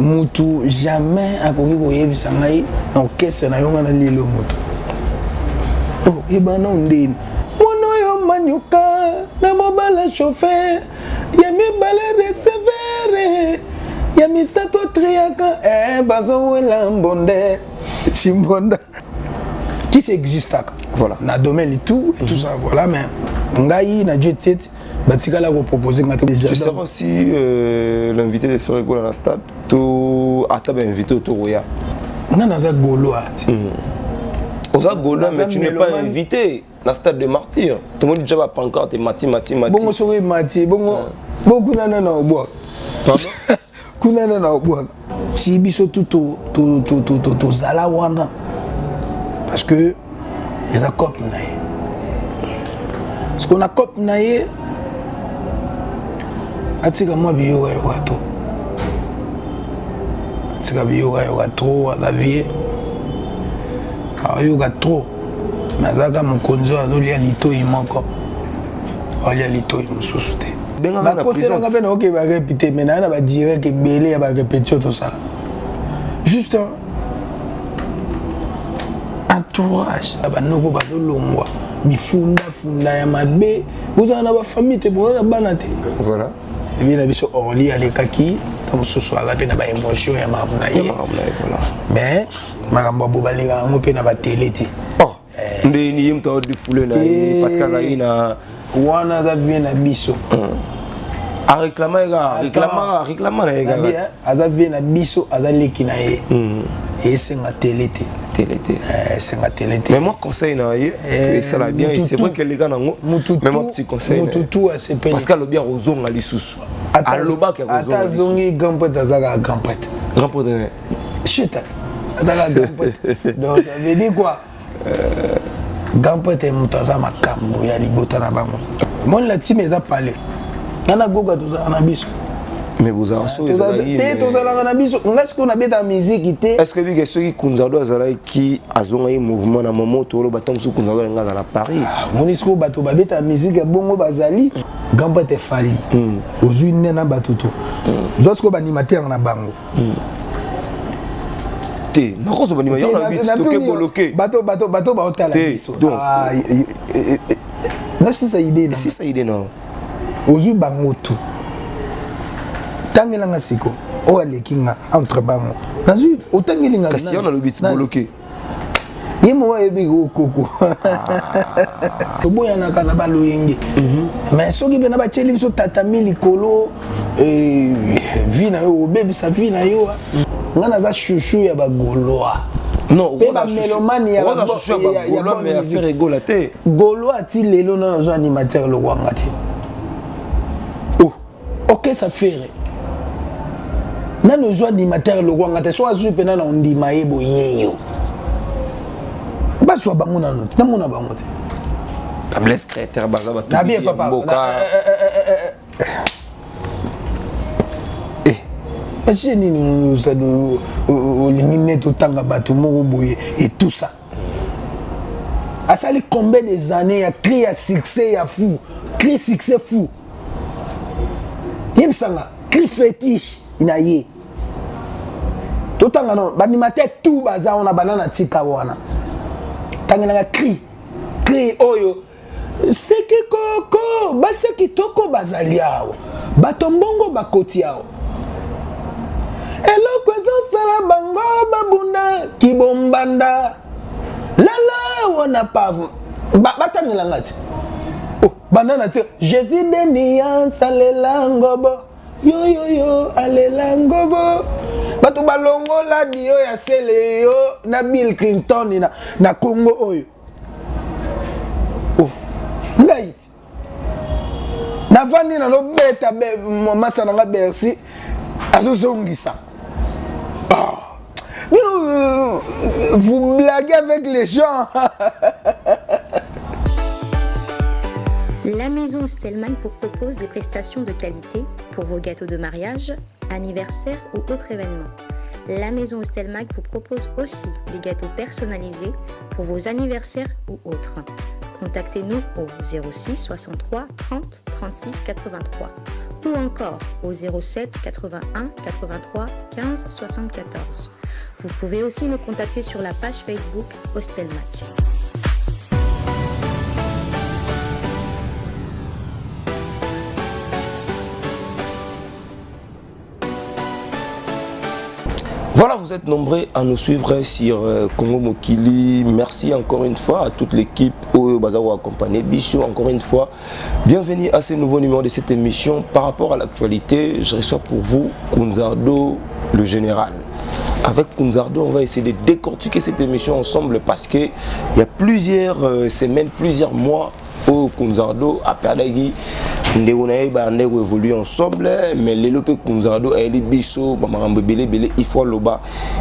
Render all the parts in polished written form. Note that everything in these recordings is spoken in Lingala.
Mutu jamais akoki koyebisa ngai na orchestre na yo ngai na lelo moto. Oh, yeba na ndeni. Mwana oyo manyuka na mobala chauffeur ya mibale receveur ya misato triaka eh, bazowela mbonde chimbonda qui s'existaka voilà na domaine tout et tout ça voilà mais ngai na Dieu tieti batikala kopropose nga te. Tu seras aussi l'invité de Ferre Gola na stade to ata bainvité otokoya? Nga naza Gaulois ti. Oza Gaulois, mais tu n'es pas invité na stade de Martyr. Tomoni déjà bapancarte mati mati mati. Bongo soki mati bongo bo kuna nana obwaka. Pardon? Kuna nana obwaka si biso tu tozala wana parce que eza cope na ye, parce que na cope na ye atika mwa biyokayoka to atika biyokayoka trop. Aza vie ayoka trop, mais azalaka mokonzi oyo azolia litoi moko, alia litoi mosusu te. Bakoselanga mpe naoke barep te, mais naa na badirect ebele ya barépétition tosala juste entourage ya banoko bazolongwa bifundafunda ya mabe. Bozala na bafamille te, boza na bana te. Voilà. Ebi na biso Orly alekaki ta mosusu, aza mpe na baémotion ya makambo na ye, mais makambo ya bo balekaka yango mpe na batele te. Oh, ndeni ye moto aodefule na ye parce que azalaki na Wana aza vie na biso. Aréclama ye kaka, réclama, réclama na ye kaka. Aza vie na biso, aza leki na ye, esenga tele te. Tele te. Esenga tele te. Mais moi, conseil na ye esala bien. C'est vrai que eleka nango, mais moi, petit conseil. Mutu tu asepeli. Parce que alobi akozonga lisusu, alobaki. Ata azongi, grand prêtre aza kaka grand prêtre. Grand prêtre. Chut, aza kaka grand prêtre. Donc ça veut dire quoi? Grand prêtre moto aza makambo ya libota na bango. Moni la time eza pale nga na Goga tozalaka na biso. Mais bozala so ezalaki te, tozalaka na biso. Nga sikoyo nabetaka miziki te. Est ce que bike soki Kunzado azalaki, azongaki mouvement na momo, toloba ntango mosusu Kunzado alingi aza na Paris. Moni sikoyo bato babetaka miziki ya bongo bazali grand prêtre Fally, ozwi nde na bato to ozwa sikoyo baanimateur na bango. Te, nakozwa bandima yango na biti toke boloke. Bato baotala biso nasisa idée na sisa idée na. Ozwi bango tu, tangelanga siko oyo aleki nga entre bango, nazwi otangeli nga. Kasi yo nalobi ti boloke. Ye moko ayebi okoko toboyanaka na baloyenge, mais soki mpe na batieli biso tatami likolo vie na yo, obebisa vie na yo. Nga naza chouchou ya bagaulois. Non. Mpe bamélomane ya Gola te. Gaulois ti lelo nano azwa animateur lokwanga te. Oh, orchestre Ferre nano ezwa animateur lokwanga te. So azwi mpe nano ondima ye boyeyo, bazwa bango nano te, namona bango te. Blaise Créateur baza bato. Nabie papa. Mboka. Parce nini olingi neti otanga bato moko boye et tout ça? Asali combien des années ya cri ya succès ya fou, cri succès fou? Yebisanga cri fétiche na ye. Totanga no baanimateur tout baza wana banda na tika wana, tangelanga cri, cri oyo seki koko basi ya kitoko bazali awa, bato mbongo bakoti awa, eloko ezosala bango babunda kibombanda lala wana pave batangelanga ti. Oh, banda na ti Jésus deniansa alela ngobo yoyoyo, alela ngobo, bato balongola dio ya sele yo na Bill Clinton na Congo oyo. Oh, ngai ti navandi nanobeta masa na nga Bercy azozongisa. Oh. Bino, vous blaguez avec les gens. La maison Stellman vous propose des prestations de qualité pour vos gâteaux de mariage, anniversaire ou autres événements. La maison Stelmag vous propose aussi des gâteaux personnalisés pour vos anniversaires ou autres. Contactez-nous au 06 63 30 36 83. ou encore au 07 81 83 15 74. Vous pouvez aussi nous contacter sur la page Facebook Hostelmac. Voilà, vous êtes nombreux à nous suivre sur euh, Congo Mokili. Merci encore une fois à toute l'équipe oyo baza accompagné biso. Encore une fois, bienvenue à ce nouveau numéro de cette émission. Par rapport à l'actualité, je reçois pour vous Kunzardo, le général. Avec Kunzardo, on va essayer de décortiquer cette émission ensemble parce que il y a plusieurs euh, semaines, plusieurs mois, oyo Kunzardo aperdaki ndeko na ye bandeko évolue ensemble mais lelo mpe Kunzardo ayeli biso bamakambo ebele ebele il faut aloba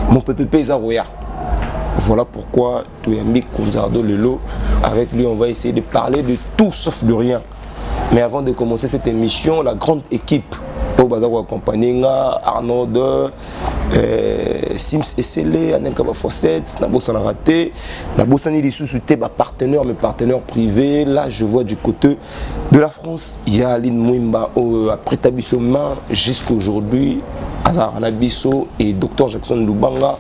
mopepe mpe eza koya voilà pourquoi toyambi Kunzardo lelo avec lui on va essayer de parler de tout sauf de rien mais avant de commencer cette émission la grande équipe oyo baza koaccompagne nga Arnaud euh, Sims Esele Anelka Bafossette nabosanaka te nabosani lisusu te bapartenaire mes partenaires privés là je vois du côté de la France il y a Aline Mwimba oyo apreta biso main jusqu'aujourd'hui azalaka na biso et docteur Jackson Lubanga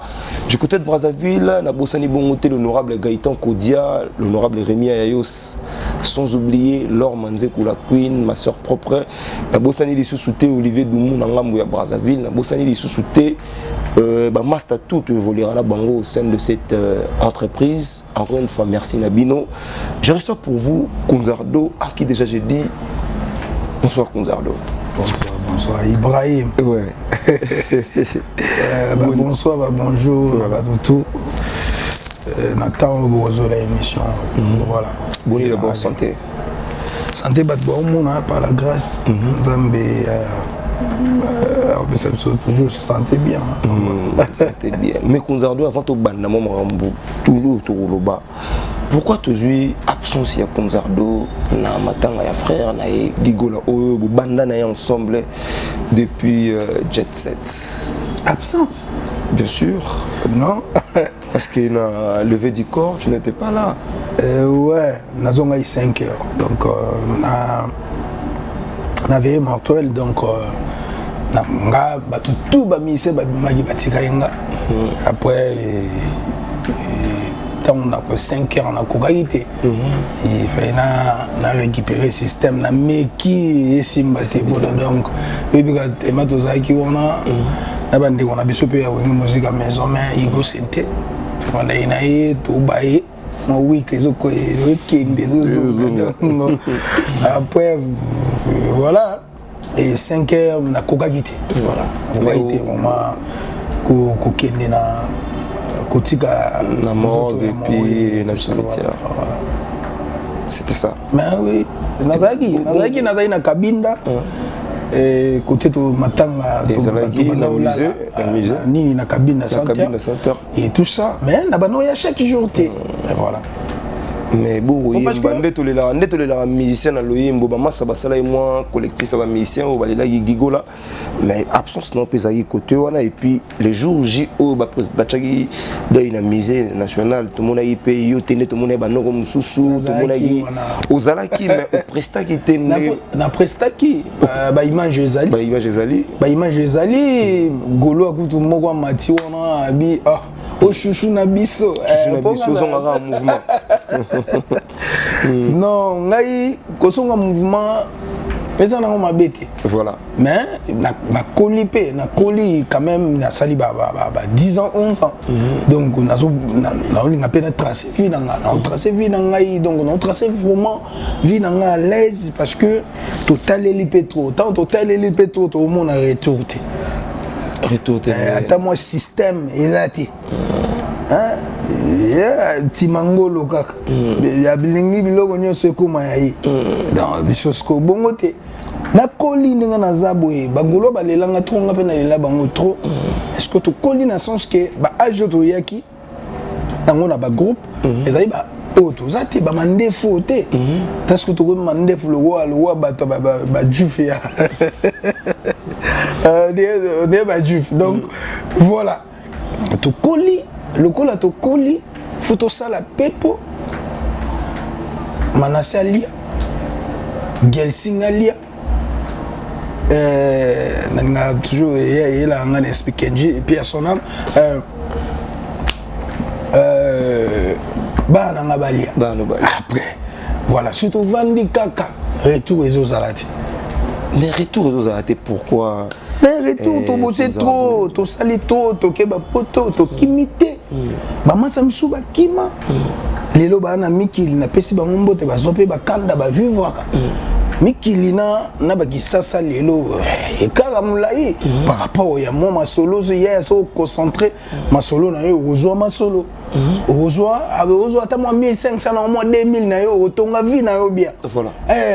du côté de Brazzaville nabosani bongo te l'honorable Gaëtan Kodia l'honorable Rémi Ayayos sans oublier Laure Manzekou la Queen ma sœur propre nabosani lisusu te Olivier Dumu na ngambo ya Brazzaville nabosani lisusu te euh, bamaster tout évoluera na bango au sein de cette euh, entreprise encore une fois merci Nabino je reçois pour vous Kunzardo à qui déjà j'ai dit bonsoir Kunzardo bonsoir bonsoir Ibrahim ouais euh, bah, bonsoir bah, bonjour voilà. bah, tout euh, na ntango bokozwela émission mm -hmm. voilà boni d'abord santé santé bato baomona par la grâce mhm. nzambe euh, euh, apesa biso toujours santé bien mhm, santé bien mais kunzardo avant tobanda mwa makambo toujours tokoloba pourquoi tozwi absence ya kunzardo na matanga ya frère na ye gigola oyo bobanda na ye ensemble depuis euh, jet set absence bien sûr non Parce que na levée du corps, tu n'étais pas là. Euh, ouais, nazongai 5 heures. Donc, euh, na, na veillée mortuelle, donc, euh, na nga bato tout bamise babimaki batikaki nga mm. après ntango nako 5 heures nakokaki te mm-hmm. il fallait na, na récupérer système na meki esimba te mpona donc oyebika tema tozalaki wana mm. na bandeko na biso mpe ya wenge muzika maison mais igo sente tofandaki na ye toba ye mwa week ezokende ezozonga après voilà et 5 heures nakokaki te voilà nakokaki te vraiment kokende na kotika na morgue et puis na cimetière voilà c'était ça mais oui nazalaki nazalaki nazalaki na kabinda eh, côté to matanga ezalaki na musée na musée nini na cabine na center et tout ça mais na bano ya chaque jour te et voilà mais bokoyemba nde tolelaka nde tolelaka musicien na loyembo bamasa basala ye mwa collectif ya bamusicien oyo balelaki gigola mais absence na mpe ezalaki côté wana et puis le jour J oyo batiaki deuil na musée national tomonaki mpe yo te nde tomonaki banoko mosusu tomonaki ozalaki mais oprestaki te nde naprestaki baimage ezali baimage ezali baimage ezali golo akutu moko amati wana abi ah oshushu na biso shushu na biso ozongaka mouvement non ngai kosonga mouvement eza nango mabe te voilà mais nakoli mpe nakoli quand même nasali ba, ba, ba, ba 10 ans 11 ans mm -hmm. donc naolinga mpe na trace vie na ngai naotrace vie na ngai donc naotrace vraiment vie na ngai à l'aise parce que totaleli mpe trop ntango totaleli mpe trop tokomona retour te retour te eh, ata mwa système eza te timangolo kaka mm. alingi biloko nyonso ekóma ya ye mm. donc biso sikoyo bongo te nakoli ndenge naza boye bagolo balelanga trop nga mpe nalela bango trop mm. est ce que tokoli na sens ke baage oyo toyaki yango na bagroupe mm-hmm. ezali ba oyo toza te bamandefu oyo te mm-hmm. parce que tokomi mandefu lokola lokola bato bajuif ya nde bajuif donc mm. voilà tokoli lokola tokoli fo tosala pepo manase alia gelsing alia Nalingaka toujours eyelaka nga na esprit Kenji et puis à son âme, bana na nga balia. Après voilà, surtout ovandi kaka, retour ezozala te. Mais retour ezozala te, pourquoi? Mais retour, tobose trop, tosali trop, toke bapoto, tokimi te. Bamasa misusu bakima, lelo baa na mikili, napesi bango mbote, bazwa mpe bakanda, bavivraka mikili na bakisasa. Lelo ekaka molai par rapport ya mwa masolo. So ye so concentré masolo na yo, okozwa masolo, okozwa ata mwa 1500 na mwa 2000 na yo, okotonga vie na yo bien.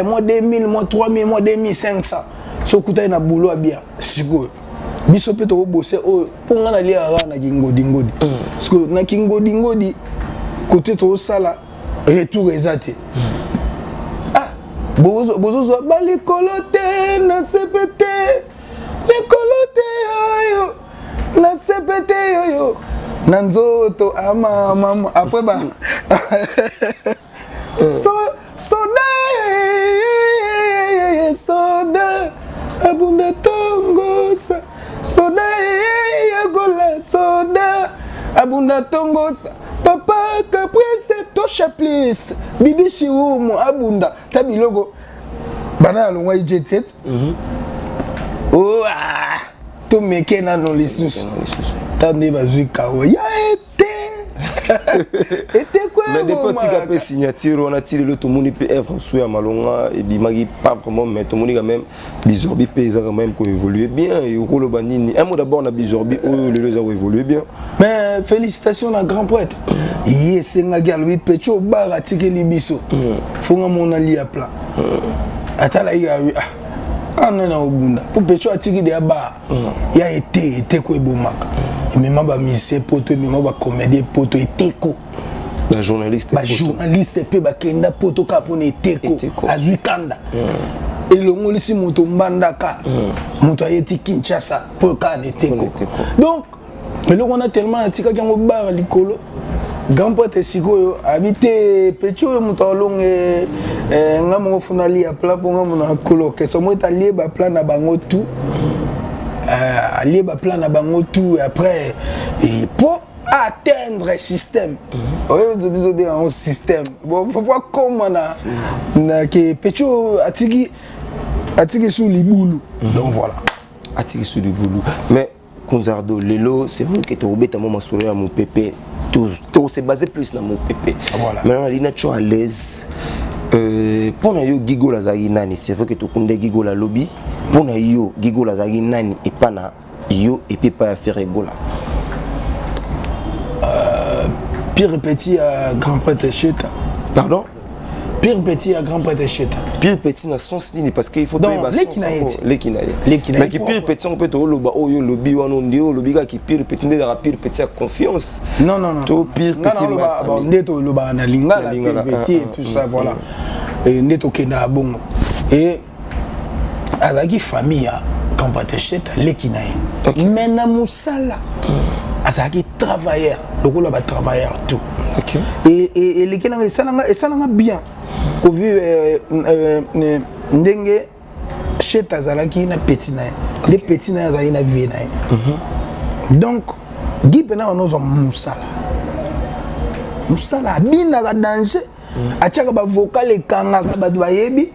Mwa 2000, mwa 3000, mwa 2500, so okutani na boulot ya bien. Sikoyo biso mpe tokobose oyo, mpo nga naliaka kaka na kingodingodi, parce que na kingodingodi kote tozosala, retour eza te. Ah, bozozwa balikolo te, na sepe te, likolo te oyo, na sepe te oyo na nzoto ama mama. Après ba so soda, soda abunda tongosa, soda yagola, soda abunda tongosa, papa Caprice, tosha plus bibi shiumu abunda ta biloko bana alongwa jet set. Oh, ah, tomeke nano lisusu, ta nde bazwi kawo ya ete. Mais depuis otika mpe signature wana ti lelo, tomoni mpe œuvre mosusu ya malonga ebimaki pas vraiment, mais tomoni quand même Bizorbi mpe eza quand même koévolue bien. Okoloba nini, un mot d'abord na Bizorbi oyo lelo eza koévolue bien? Mais félicitations na grand prêtre. Ye esengaki, alobi pecho obara atikeli biso, fonga mona lia plat, atalaki alobi ah, ana na obunda mpo pecho atiki deya bar ya ete. Eteko ebomaka, emema bamusicien poto, emema bacomédien poto, eteko. Bajournaliste. Bajournaliste mpe bakenda poto kaka mpona eteko. Azwi kanda, elongolisi moto mbandaka, moto ayeti Kinshasa mpo kaka na eteko. Donc eloko wana tellement atikaki yango bara likolo, grand prêtre sikoyo abi te peti oyo moto alonge nga moko funa alia plat, mpo nga mono akolo orchestre mo ete alie baplat na bango tout, alie baplat na bango tout. Après, po atteindre système oyo biso obenga yango système bon, po akoma na ke peti oyo atiki su libulu. Donc voilà. Atiki su libulu. Mais Kunzardo, lelo c'est vrai que tokobeta mwa masolo ya mopepe, tose basé plus na mopepe. Maintenant nali na tio à l'aise. Mpo na yo, Gigol azalaki nani? C'est vrai que tokunda Gigol alobi. Mpo na yo, Gigol azalaki nani epa na yo epe epai ya Ferre Gola? Pire petit ya grand prêtre Cheta. Pardon? Pire petit ya grand prêtre Cheta. Pire petit na sens nini? Parce que il faut toyeba leki na ye. Leki na ye. Leki na ye. Mais pire petit ngo mpe tooloba oyo olobi wana, nde olobi kaka pire petit nde ezalaka pire petit ya confiance? Non. To pire petit? Nde tolobaka na lingala, pire petit et tout ça, voilà, nde tokendaka bongo. Et azalaki famille ya grand prêtre Cheta, leki na ye, mais na mosala azalaki travailleur lokola batravailleur tout. Elekelanga, esalanga bien kovivre ndenge Cheta azalaki na petit na ye, nde petit na ye azalaki na vie na ye. Donc Gi mpena wana ozwa mosala, mosala abinaka danger, atiaka bavocal, ekangaka bato bayebi.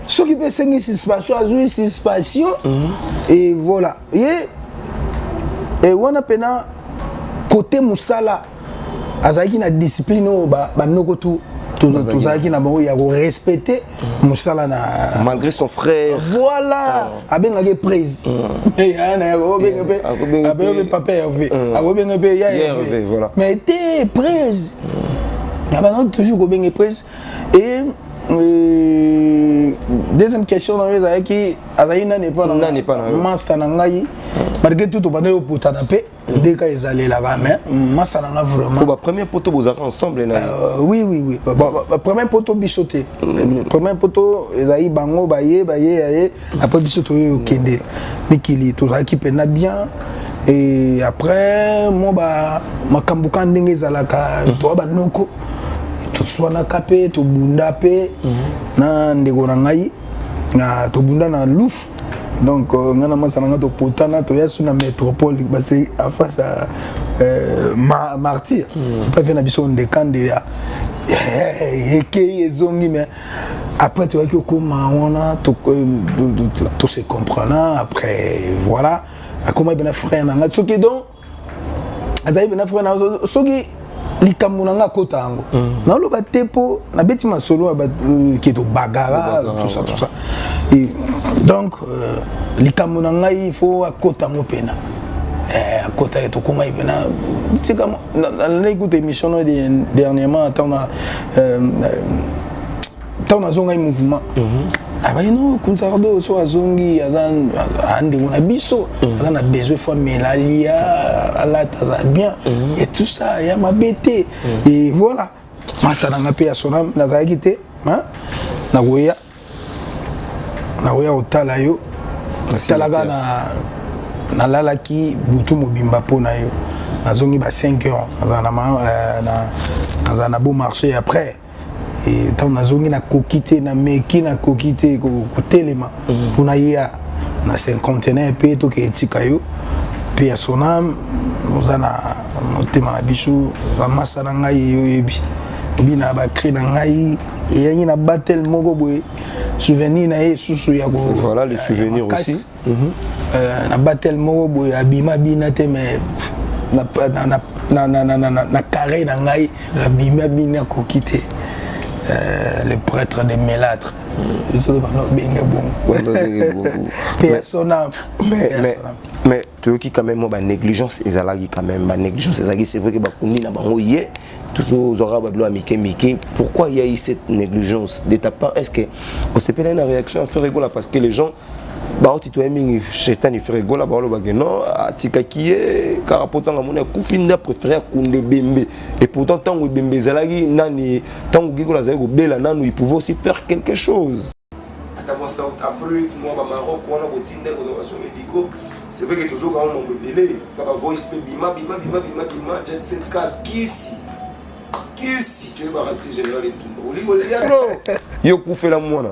Soki mpe esengi suspension, azwi suspension et voilà. Ye e wana mpena côté mosala azalaki na discipline oyo banoko tu tozalaki na bango ya korespecte mosala na Malgré son frère. Voilà, abengaki prise akobenga mpe papa Hervé, akobenga mpe ya Hervé, mais te prise na bango toujours kobenga prise. Et deuxième question na yo ezalaki azalaki nani epa na master na ngai? Malgré tout tobanda yoputana mpe ndeka ezalelaka, mais masa na nga vraiment. Ba premier poto bozalaka ensemble na Oui, premier poto biso te. Premier poto ezali bango baye baye yaye, après biso toye okende mikili, tozalaki mpena bien. Et après mo ba makambo ka ndenge ezalaka, toa banoko toswanaka mpe tobunda mpe na ndeko na ngai. Na tobunda na Louf. Donc nga na masa na nga topotana, toya su na métropole base face à martyr. Epa vie na biso ndekande ya ekei ezongi, mais après toyaki okóma wana, tose comprendre. Après voilà, akóma bena frère na nga. Soki donc azali bena frère na, soki likambo na nga akota yango, naloba te mpo nabeti masolo ke tobagara, tout ça, tout ça. Et donc likambo na ngai, il faut akota yango mpena, akota ye, tokóma ye mpena. Tika nalandaki kuta émission no dernièrement, ntango ntango nazongai mouvement, abayi no Kunzardo so azongi, aza ndeko na biso, aza na besoin, faut amela, alia, alata, aza bien et tout ça, ya mabe te. Et voilà, masa na nga mpe ya sona, nazalaki te, nakoya kotala yo. Talaka na nalalaki butu mobimba mpo na yo. Nazongi ba 5 heures, nazala na beau marché. Après ntango nazongi, nakoki te, nameki, nakoki te kotelema mpona ya na cinquantenaire mpe toke etika yo mpe ya sona. Oza na motema na biso, oza masa na ngai. Oyebi obi na bacri na ngai eyangi na batel moko boye, souvenir na ye esusu ya Voilà le souvenir aussi. Na batel moko boye, abima bina te, mais na carré na ngai abimi, abini, akoki te. Le prêtre de Mélâtre, biso bano obenge bongo mpe sona. Mais toyoki quand même mwa banégligence ezalaki quand même, banégligence ezalaki. C'est vrai que bakundi na bango ye tozozwaka babilo ya mike mike. Pourquoi il y a eu cette négligence de ta part? Est ce que osepelaki na réaction ya Ferre Gola? Parce que les gens baoti toye mingi shetani Ferre Gola, baolobake non, atikaki ye kaka po ntango amoni akufi nde apréféré akunda ebembe. Et pourtant ntango ebembe ezalaki nani, ntango Gigola azalaki kobela nanu, il pouvait aussi faire quelque chose, ata mwa South Afrique, mwa bamaroc wana, kotinda kozwa basoins médicaux. C'est vrai que tozokanga mambo ebele na bavoice mpe bima bima bima bima bima, jet set kaka kisi kisi, toyebaka te. Général Etumba, olingi olia yo, kufela mwana,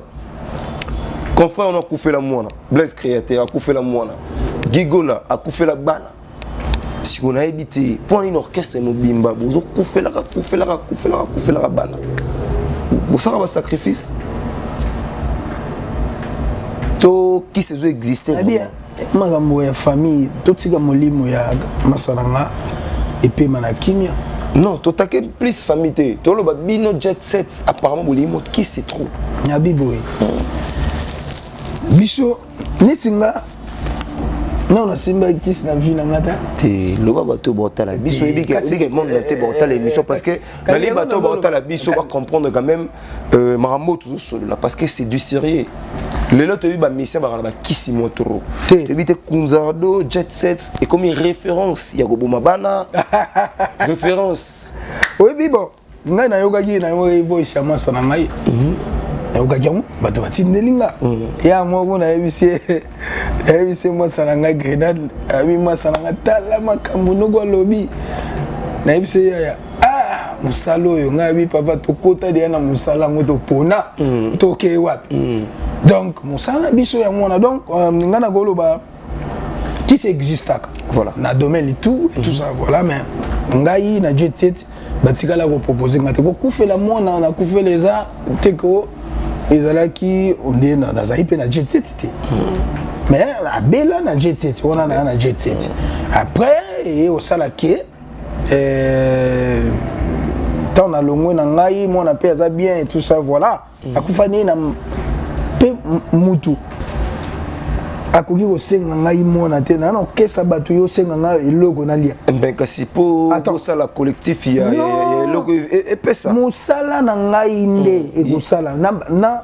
confrère wana akufela mwana, Blaise Créateur akufela mwana, Gigola akufela bana. Sikoyo nayebi te mpo nini orchestre mobimba bozokufelaka, kufelaka, kufelaka, kufelaka bana, bosalaka basacrifice to kisi ezo existe? Bien, makambo ya famille, totika molimo ya masala nga epema na kimia. Non, totake plus famille te, toloba bino jet set. Apparemment bolingi mo kisi trop. Nabi boye, biso neti nga non, nasimbaki kisi na vie na nga ta. Te, loba bato baotala biso, oyebike monde na te baotala émission, parce que nalingi bato baotala biso bacomprendre quand même makambo tozosolola, parce que c'est du sérieux. Lelo toyebi bamusicien bakala bakisi mwa trop, toyebi te. Kunzardo, jet set ekomi référence ya koboma bana, référence. Oyebi, bon, ngai nayokaki voice ya masa na ngai, nayokaki yango, bato batindeli nga ya moko. Nayebisi mwasa na ngai Grenade, ayebi mwasa na ngai, tala makambo noko alobi. Nayebisi yaya, ah, mosala oyo ngai yebi papa, tokota deya na mosala yango, topona tokei wapi. Donc mosala na biso yango wana. Donc ngai nakoloba kisi existaka na domaine tout et tout ça, voilà. Mais ngai na jet set, batikala kopropose nga te kokufela mwana. Nakufela eza te ko ezalaki nde nazali mpe na jet set te, mais abela na jet set wana, naya na jet set. Après eye osala ke ntango nalongwe na ngai, mwana mpe aza bien et tout ça, voilà. Akufa nini na mpe mutu akoki kosenga ngai mwana te, naa na okesa bato, yo osenga ngai eloko nalia. Mais kasi mpo osala collectif ya eloko epesa. Mosala na ngai nde ekosala na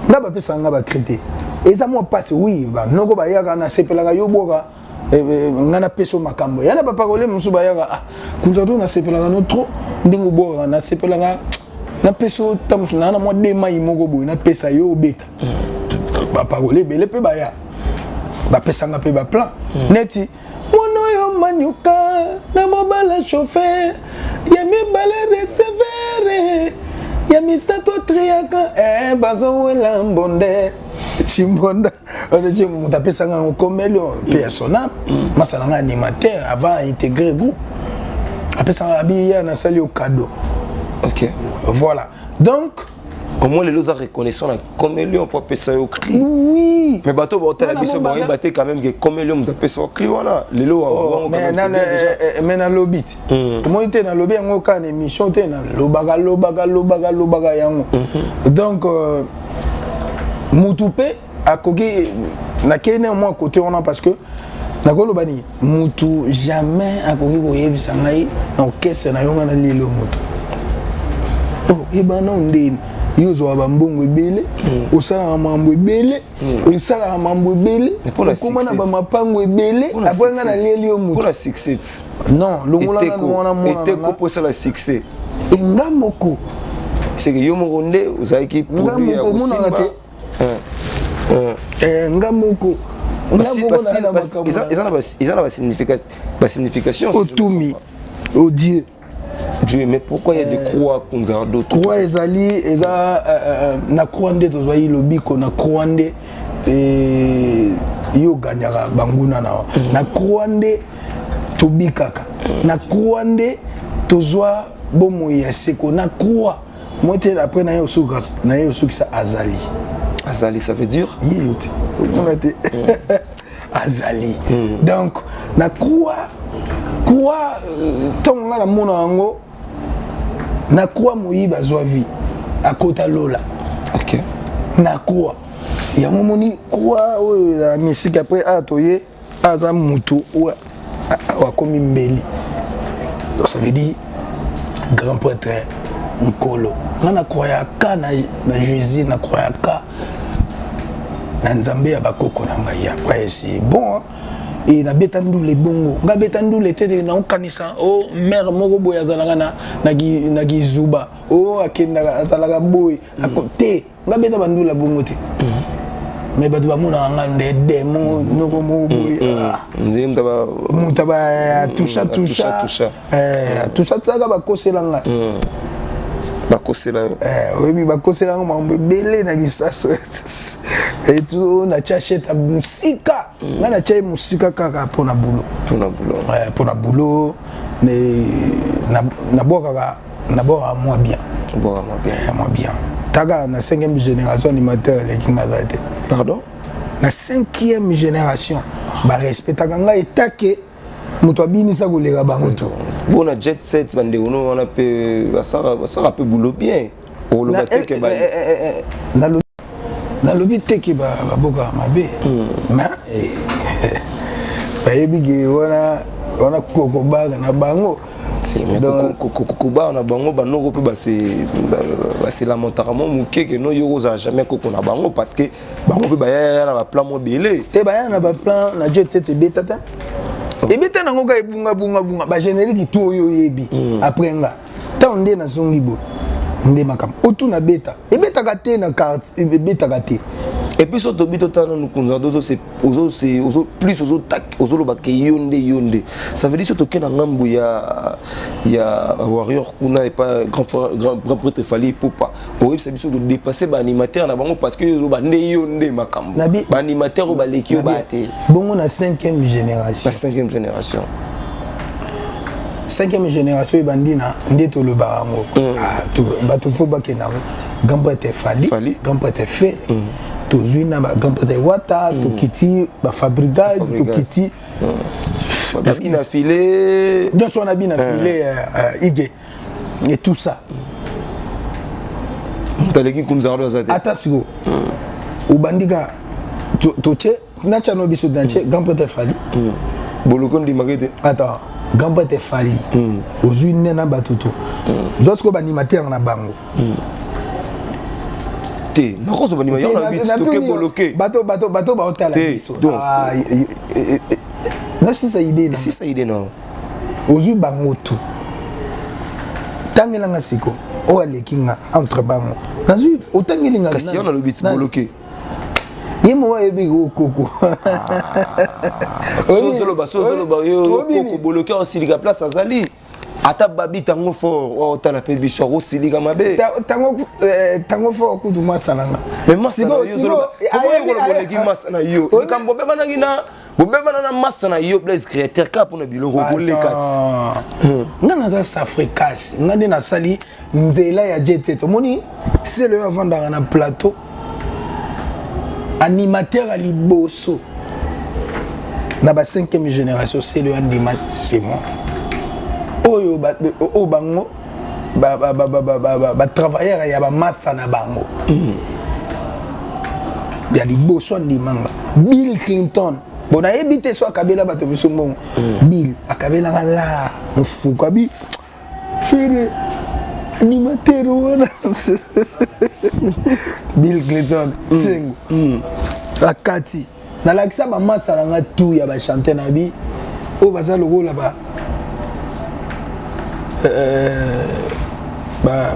bapesaka ngai bacri te, eza mwa mpasi. Oui, banoko bayaka, nasepelaka yo bwaka ngai, napesa makambo ya na baparole mosusu bayaka, ah, kunza to nasepelaka no trop ndenge obwakaka, nasepelaka, napesa ta mosusu naa na mwa de mai moko boye, napesa yo obeta. Baparole ebele mpe baya, bapesanga mpe baplan neti mwana oyo manyuka na mobala chauffeur, ya mibale receveur, ya misato triaka, bazowela mbonde. Chimbonda moto apesanga yango komeli mpe ya sona masala nga animateur avant intégrer groupe, apesanga abi ya nasali yo cadeau. Voilà, donc Au moins lelo oza reconnaissant na Comélion mpo apesa yo cri. Oui. Mais bato baotala biso, bayeba te quand même ke Comélion moto apesa yo cri wana lelo. Mais nalobi ti, omoni te, nalobi yango kaka na émission te, nalobaka, lobaka, lobaka, lobaka yango. Donc mutu mpe akoki nakei ne mwa côté wana, parce que nakoloba nini, mutu jamais akoki koyebisa ngai na orchestre na yo nga na lelo moto oyeba nao ndeni yo ozwaka bambongo ebele, osalaka mambo ebele, osalaka mambo ebele, okóma na bamapango ebele, après nga nalieli yo motu. Succès. Non, longola nanu wana. Mwana mpo osala succès. Enga moko. C'est que yo moko nde ozalaki. Nga moko omonaka te, nga moko. Eza na basignification. Otumi odie. Dieu, mais pourquoi il y a des croix, Kunzardo? Croix ezali, eza na croix nde tozwaki lobiko, na croix nde yo oganyaka banguna na na croix nde tobikaka, na croix nde tozwa bomoi ya seko, na croix moi te. Après na ye osukisa azali. Azali, ça veut dire? Ye yo te, omona te, azali. Donc na croix, croix, ntongo nga namona yango na croix, moyibi azwa vie, akota lola. Na croix yango moni, croix oyo ezala mystique. Après awa toye, aza mutu oyo akomi mbeli. Donc ça veut dire grand prêtre, nkolo. Nga na croyaka na Jésus, na croyaka na Nzambe ya bakoko na ngai. Après c'est bon, hein? E nabeta ndule bongo, nga beta ndule te te, naokanisa o mare moko boye azalaka na kizuba, o akendaka, azalaka boye te. Nga beta bandula bongo te, mais bato bamonaka nga nde démon noko moko boye, moto atusha tusha atusha taka, bakosela nga. Bakosela yo. Oyebi, bakosela nga makambo ebele na lisaso etu. Natya sheta mosika, nga natya ye mosika kaka mpona boulot. Mpona boulot. Mpona boulot, nabwakaka, nabwakaka mwa bien. Bwaka mwa bien. Mwa bien. Taka na cinquième génération, animateur eleki nga aza te. Pardon? Na cinquième génération, barespectaka ngai etake moto abinisa koleka bango to. Bona jet set, bandeko no wana mpe basaka mpe boulot bien, oloba te ke Nalobi te ke babokaka mabe, mais bayebi ke wana wana kokobaka na bango. Kokobaka na bango, banoko mpe baselamentaka mwa moke ke no, yo kozala jamais koko na bango, parce que bango mpe bayaya na baplan mo ebele. Te, baya na baplan na jet set, ebeta te, ebeta nango kaka ebungabungabunga bagénérique tu oyo oyebi. Après nga, ntango nde nazongi boye nde makambo otuna beta ebetaka te na carte, ebetaka te. Et puis so tobi totala nanu Kunzardo, plus ozoloba ke yo nde, yo nde, ça veut dire so toke na ngambu ya warrior kuna epa grand frère, grand prêtre Fally Ipupa, oyebisa biso kodépasser baanimateur na bango, parce que yo ozoloba nde yo nde makambo, baanimateur oyo baleki yo baya te. Bongo na cinquième génération? Na cinquième génération. Cinquième génération ebandi na nde tolobaka yango, bato fo bakenda yango: grand prêtre Fally, grand prêtre Ferre, tozwi na grand prêtre Wata, tokiti baFabregas, tokiti na file. Nyonso wana bina file, ige et tout ça. Moto aleki Kunzardo aza te. Ata sikoyo obandi kaka, totie natya no biso, natie grand prêtre Fally. Boloko ndimaki te. Attends, grand prêtre Fally, ozwi nde na bato to ozwa sikoyo baanimateur na bango. Te, nakozwa banima yango na biti, toke boloke. Bato, bato, bato baotala biso nasisa idée. Sisa idée na. Ozwi bango tu, tangelanga siko oyo aleki nga entre bango, nazwi otangeli nga. Kasi yo nalobi ti boloke. Ye moko ayebi kokoko. Sozoloba, sozoloba yo koko boloke, osilika place azali. Ata babi tango fort oyo otala mpe biso akosilika mabe. Tango fort kutu masa na nga. Mais masa na yo, oleki masa na yo, likambo obebanaki na bobebana na masa na yo Blaise Créateur kaka mpona biloko koleka ti. Nga naza safricas, nga nde nasali nzela ya jet. Omoni sele oyo avandaka na plateau, animateur ya liboso na ba 5e génération, sele oyo andima, c'est moi. Oyo oyo bango batravailleur ya bamasta na bango ya liboso andimanga, Bill Clinton. Bon, nayebi te so akabela bato biso mbongo. Bill akabelanga la mofuku abi Ferre animateur wana, Bill Clinton Nsengo akati. Nalakisa bamasa na nga tu ya bachanteur na bi oyo baza lokola ba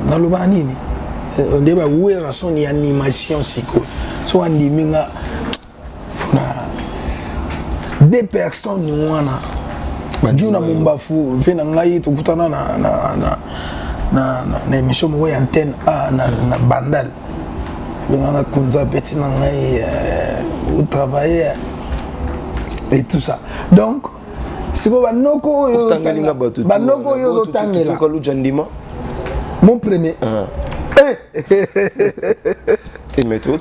nalobaka nini nde bawera soni ya animation. Sikoyo so andimi nga na deux personnes wana, Juna Mombafu ve na ngai, tokutana na émission moko ya Antenne A na Bandal. Ebenganga Kunza, petit na ngai, otravaille et tout ça. Donc sikoyo banoko oyo, banoko oyo ozotangela. Ndima. Mon premier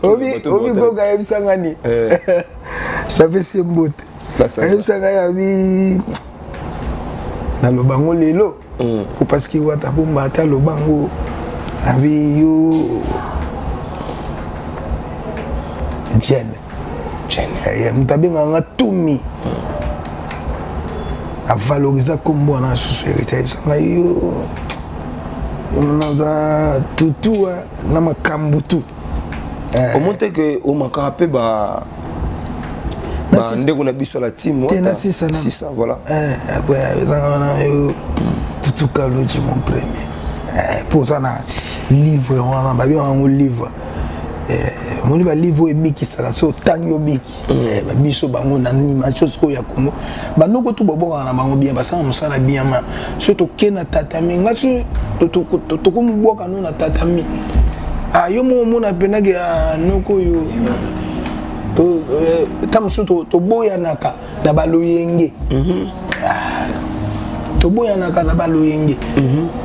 obi koka ayebisanga ni napesi ye mbote, ayebisanga yabi naloba ngo lelo po parce que wata bomba ata aloba ngo abi yo jene moto abengaka nga Tumi, avaloriza nkombo wana susu. Héritier ayebisanga yo naza tutu na makambo tu. Omoni te ke omakaka mpe ba bandeko na biso la team? Sisa, voilà. Après ezanga wana yo Tutu Kaloji, mon premier, mpo oza na livre wana, babengaka yango livre. Omoni balivre oyo ebikisaka, so otangi obiki. Babiso bango na animation sikoyo ya Congo, bandoko tu babokaka na bango bien, basala mosala bien. Ma so toke na tatami, nga so tokomobwaka no na tatami, yo moko omona mpenake noko oyo ta mosusu toboyanaka na baloyenge, toboyanaka na baloyenge.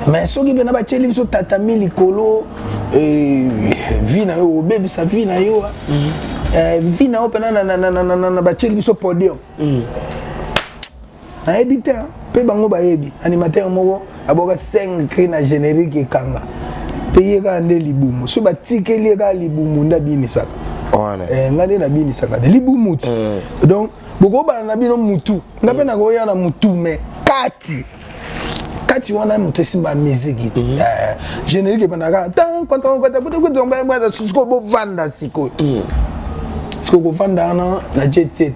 Mais soki mpena batieli biso tatami likolo, vie na yo obebisa, vie na yo, vie na yo mpena na batieli biso podium, nayebi te. Mpe bango bayebi animateur moko aboka 5 cri na générique ekanga mpe ye kaka nde libumu. So batikeli ye kaka libumu nde abinisaka, ngai nde nabinisaka te libumu ti. Donc bokobana na bino mutu, nga mpe nakoya na mutu, mais kati kati wana moto esimba miziki ti générique ebandaka sikoyo, bovanda sikoyo, sikoyo kovanda wana na jet set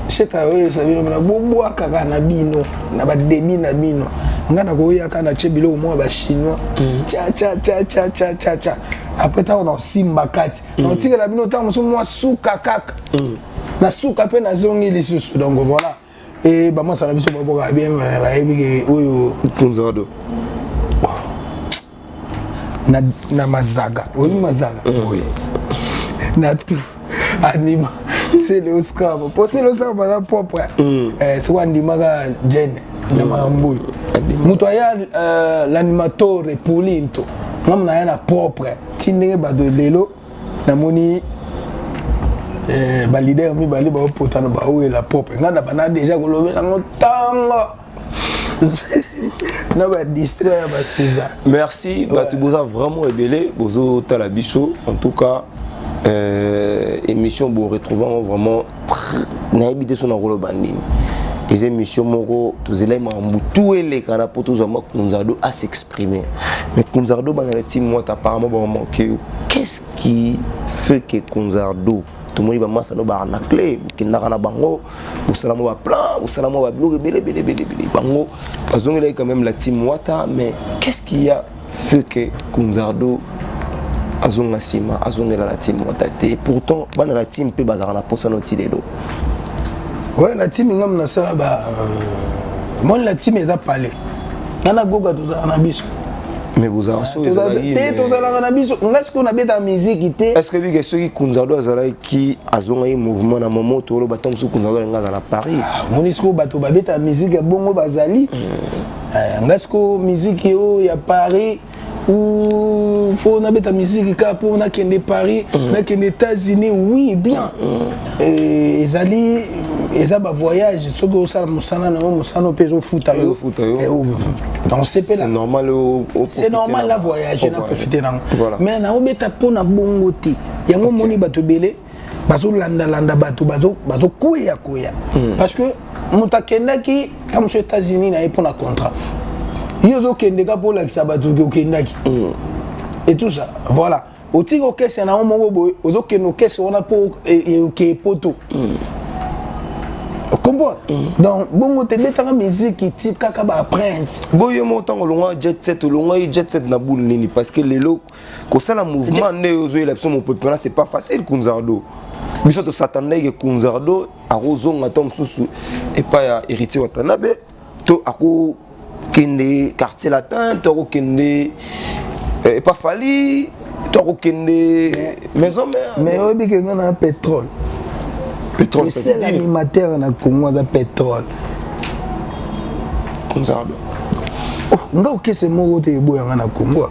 seta oyebisa bino mpena bobwakaka na bino na badebi na bino. Ngai nakoyaka na tie biloko moko ya bachinois, tia tia tia tia tia tia tia. Après ntango na osimba kati, naotikela bino ntango mosusu mwa suka kaka na suka mpe nazongi lisusu. Donc voilà, e bamasa na biso babokaka bien, bayebi ke oyo Kunzado. Na mazaga, oyebi mazaga na tout anima Sele Oscar, po Sele Oscar baza propre. Soki andimaka jene na makambo oyo, moto aya l'animatore polinto, ngamu na ya na propre ti ndenge bato lelo namoni baleader mibale baopotana baowela propre. Ngai na banda déjà kolobela yango ntango na badistrait ya basuza. Merci bato boza vraiment ebele bozotala biso. En tout cas émission bo retrouvant vraiment, nayebi te so nakoloba nini. Eza émission moko tozelai makambo tu elekana mpo tozwa ma Kunzardo à s'exprimer. Mais Kunzardo, bana na team Wata apparemment bamanke yo. Qu'est-ce qui fait que Kunzardo, tomoni bamasa no baka na clé, bokendaka na bango, bosala mwa baplan, bosala mwa babiloko ebele ebele ebele ebele, bango bazongelaki quand même la team Wata, mais qu'est-ce qui a fait que Kunzardo azonga nsima, azongela la team Wata te? Pourtant bana la team mpe bazalaka na posa noti lelo. Ouais, la team ngam nasala ba moni, la team eza palais. Nga na Goga tozalaka na biso. Mais bozalaka soki ezalaki te, tozalaka na biso. Nga sikoyo nabetaka miziki te. Est ce que bike soki Kunzardo azalaki, azongaki mouvement na momo, toloba ntango mosusu Kunzardo alingi aza na Paris. Ah, omoni sikoyo bato babetaka miziki ya bongo bazali. Nga sikoyo miziki oyo ya Paris ou faut nabeta miziki kaka mpo nakende Paris, nakende États-Unis, oui, bien. Ezali eza bavoyage. Soki osala mosala na yo, mosala mpe ezofuta yo. Ezofuta yo. Donc sepela. C'est normal. C'est normal na voyage, na profite nango. Voilà. Mais naobeta mpo na bongo te. Yango omoni bato ebele bazolandalanda, bato bazokweya kweya, parce que moto akendaki ta mosu États-Unis na ye mpo na contrat. Ye ozokende ka mpo olakisa bato oki okendaki et tout ça. Voilà, otiki okese na yo moko boye, ozokende okese wana mpo okeye Poto, comprendre? Donc bongo te, betaka musique, ti kaka baempreinte. Boye mo ntango olongwa Jet Set, olongwaki Jet Set na boule nini? Parce que lelo kosala mouvement nde ozoyela biso mopepe wana, c'est pas facile. Kunzardo, biso tosatandaki ke Kunzardo akozonga to mosusu epai ya Héritier Watanabe, to akokende Quartier Latin, to akokende epa Fally, to akokende Maison Mère. Mais oyebi ke nga na pétrole. Pétrole? Le seul animateur na Congo aza pétrole. Kunzardo. Oh, nga okese moko te eboyanga na Congo.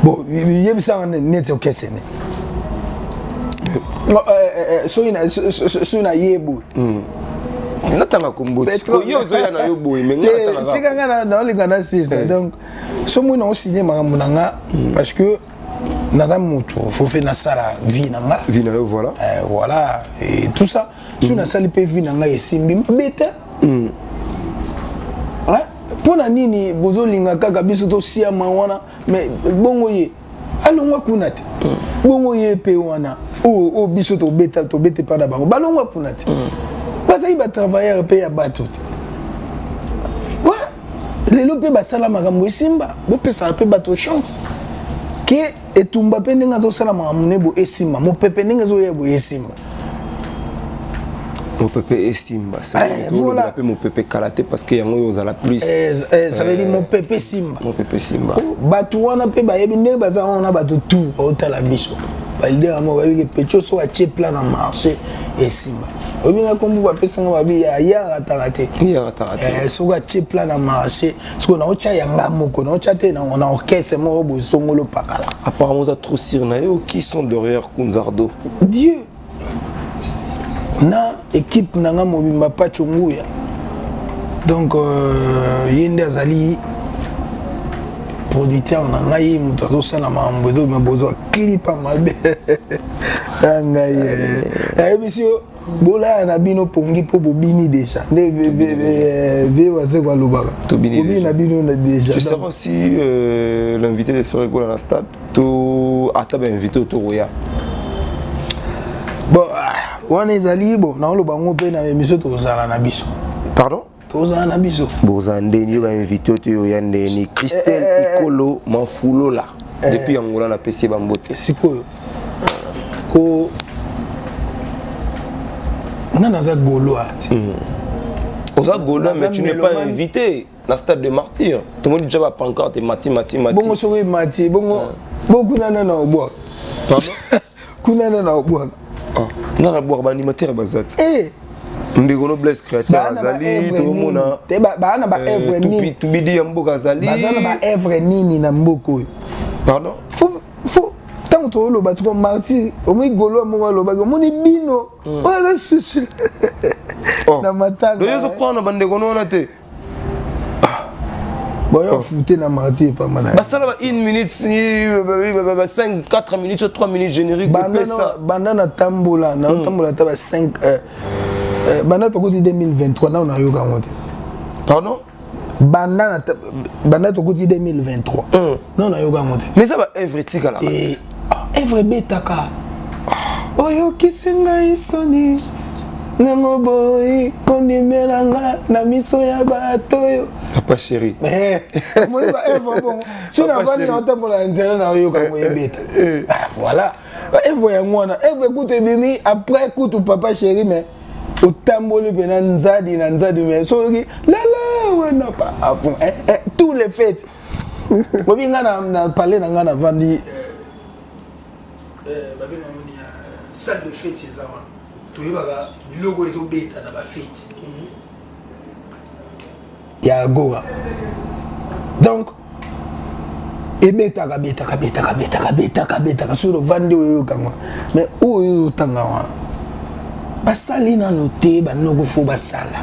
Bon, yebisanga neti okese ne soki na ye boye. Natanga kombo yo, ozoya na yo boye, mais nga natangaka. Tika nga naolinga na sisa. Donc so moi naosigne makambo na nga, parce que naza motu, faut mpe nasala vie na nga. Vie na yo, voilà. Voilà, et tout ça. So nasali mpe vie na ngai, esimbi mabe te. Mpo na nini bozolinga kaka biso tosiama wana? Mais bongo ye alongwa kuna te? Bongo ye mpe wana oyo biso tobeta, tobete mpa na bango, balongwa kuna te? Bazali batravailleur mpe ya bato te. Lelo mpe basala makambo esimba, bopesaka mpe bato chance ke etumba mpe ndenge azosala makambo ne bo esimba, mopepe ndenge ezoya boye esimba. Mopepe esimba mpe mopepe kala te, parce que yango oyo ozala plus. Ça veut dire mopepe esimba. Mopepe esimba. Bato wana mpe bayebi ndenge baza wana. Bato tout baotala biso, baleader yango bayebi ke Pecho so atie plan na marché, esimba. Oyebi nga kombo bapesanga, babi yarataka te. Soki atie plan na marché, soki naotya yanga moko, naotya te na orchestre moko bosongolo pakala. Apparemment oza trop sûr na yo. Qui sont derrière Kunzardo? Dieu na équipe na nga mobimba, Pacho Nguya. Donc ye nde azali producteur na ngai, moto azosala makambo ezobima. Bozwa clip ya mabe ya ngai, nayebisi yo, bolaya na bino pongi mpo bobini déjà nde vie Waseko alobaka, bobini na bino déjà. Tu seras aussi l'invité de Ferre Gola na stade, to ata bainvité otokoya? Bon, wana ezali bon, naoloba yango mpe na émission. Tozala na biso. Pardon? Tozala na biso. Bozala ndeni yo bainvité oyo te, oya ndeni? Christelle Ikolo Mafulola depuis Angola, napesi ye bambote. Sikoyo ko nga naza Gaulois te. Oza Gaulois, mais tu n'es pas invité na stade de Martyr. Tomoni déjà bapancarte mati mati mati. Bongo soki mati bongo bo kuna nana obwaka? Pardon? Kuna nana obwaka? Nga nabwaka, baanimateur baza te. Ndeko no Blaise Créateur azali, tokomona. Baa na baœuvre nini? Tubidi ya mboka azali. Baza na baœuvre nini na mboka oyo? Pardon? Fo ntango toloba tiko Martyr, omoni Gaulois moko alobaki, omoni bino oyo aza susu na matanga. Oyo ozokwana na bandeko no wana te. Boyo fute na Martyr pamba na basala ba 1 minute, ba 5, 4 minutes, 3 minutes générique. Opesa banda na tambola, na tambola ata ba 5, banda tokoti 2023, nao nayoka yango te. Pardon? Banda tokoti 2023, nao nayoka yango te. Mais eza ba œuvre etikala. Œuvre ebetaka, oyokisi ngai soni nango boyi kondimela nga na miso ya bato oyo. Papa chéri. Omoni ba œuvre bongo, so navandi na otambola na nzela, na oyoka ngo ebeta. Voilà, œuvre yango wana. Œuvre kutu ebimi après kutu Papa Chéri, mais Otamboli mpena nzadi na nzadi, mais soki lala wana pa eh, eh, tous les fêtes bobi nga na, na palais na nga navandi eh, eh, babengango ni salle de fête eza wana, toyebaka biloko ezobeta na bafete ya Agora. Donc ebetaka betaka betaka betaka betaka betaka, soki ovandi oyoyokanga. Mais oyo otanga wana, basali nano te. Banoko fo basala.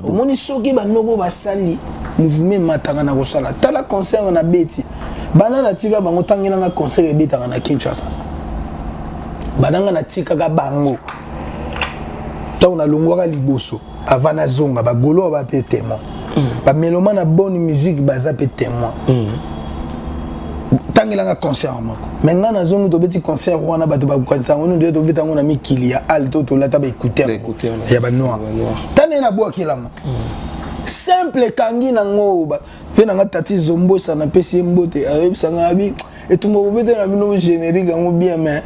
Omoni, soki banoko basali mouvement, emataka na kosala. Tala concert na beti bana natika bango, ntangelanga concert ebetaka na Kinshasa, bananga natikaka bango ntango nalongwaka liboso avant nazonga. Bagaulois ba mpe témoin, bameloma na bonne musique baza mpe témoin. Ntangelanga concert moko, mais ngai nazongi, tobeti concert wana, bato bakokanisa yango nde tobeta yango na mikili ya ale to tolata baécouteur ya banoir. Tande nabwakelanga simple, ekangi nango mpe nanga. Tati Zombosa, napesi ye mbote, ayebisanga abi etumba bobete na bino générique yango bien, mais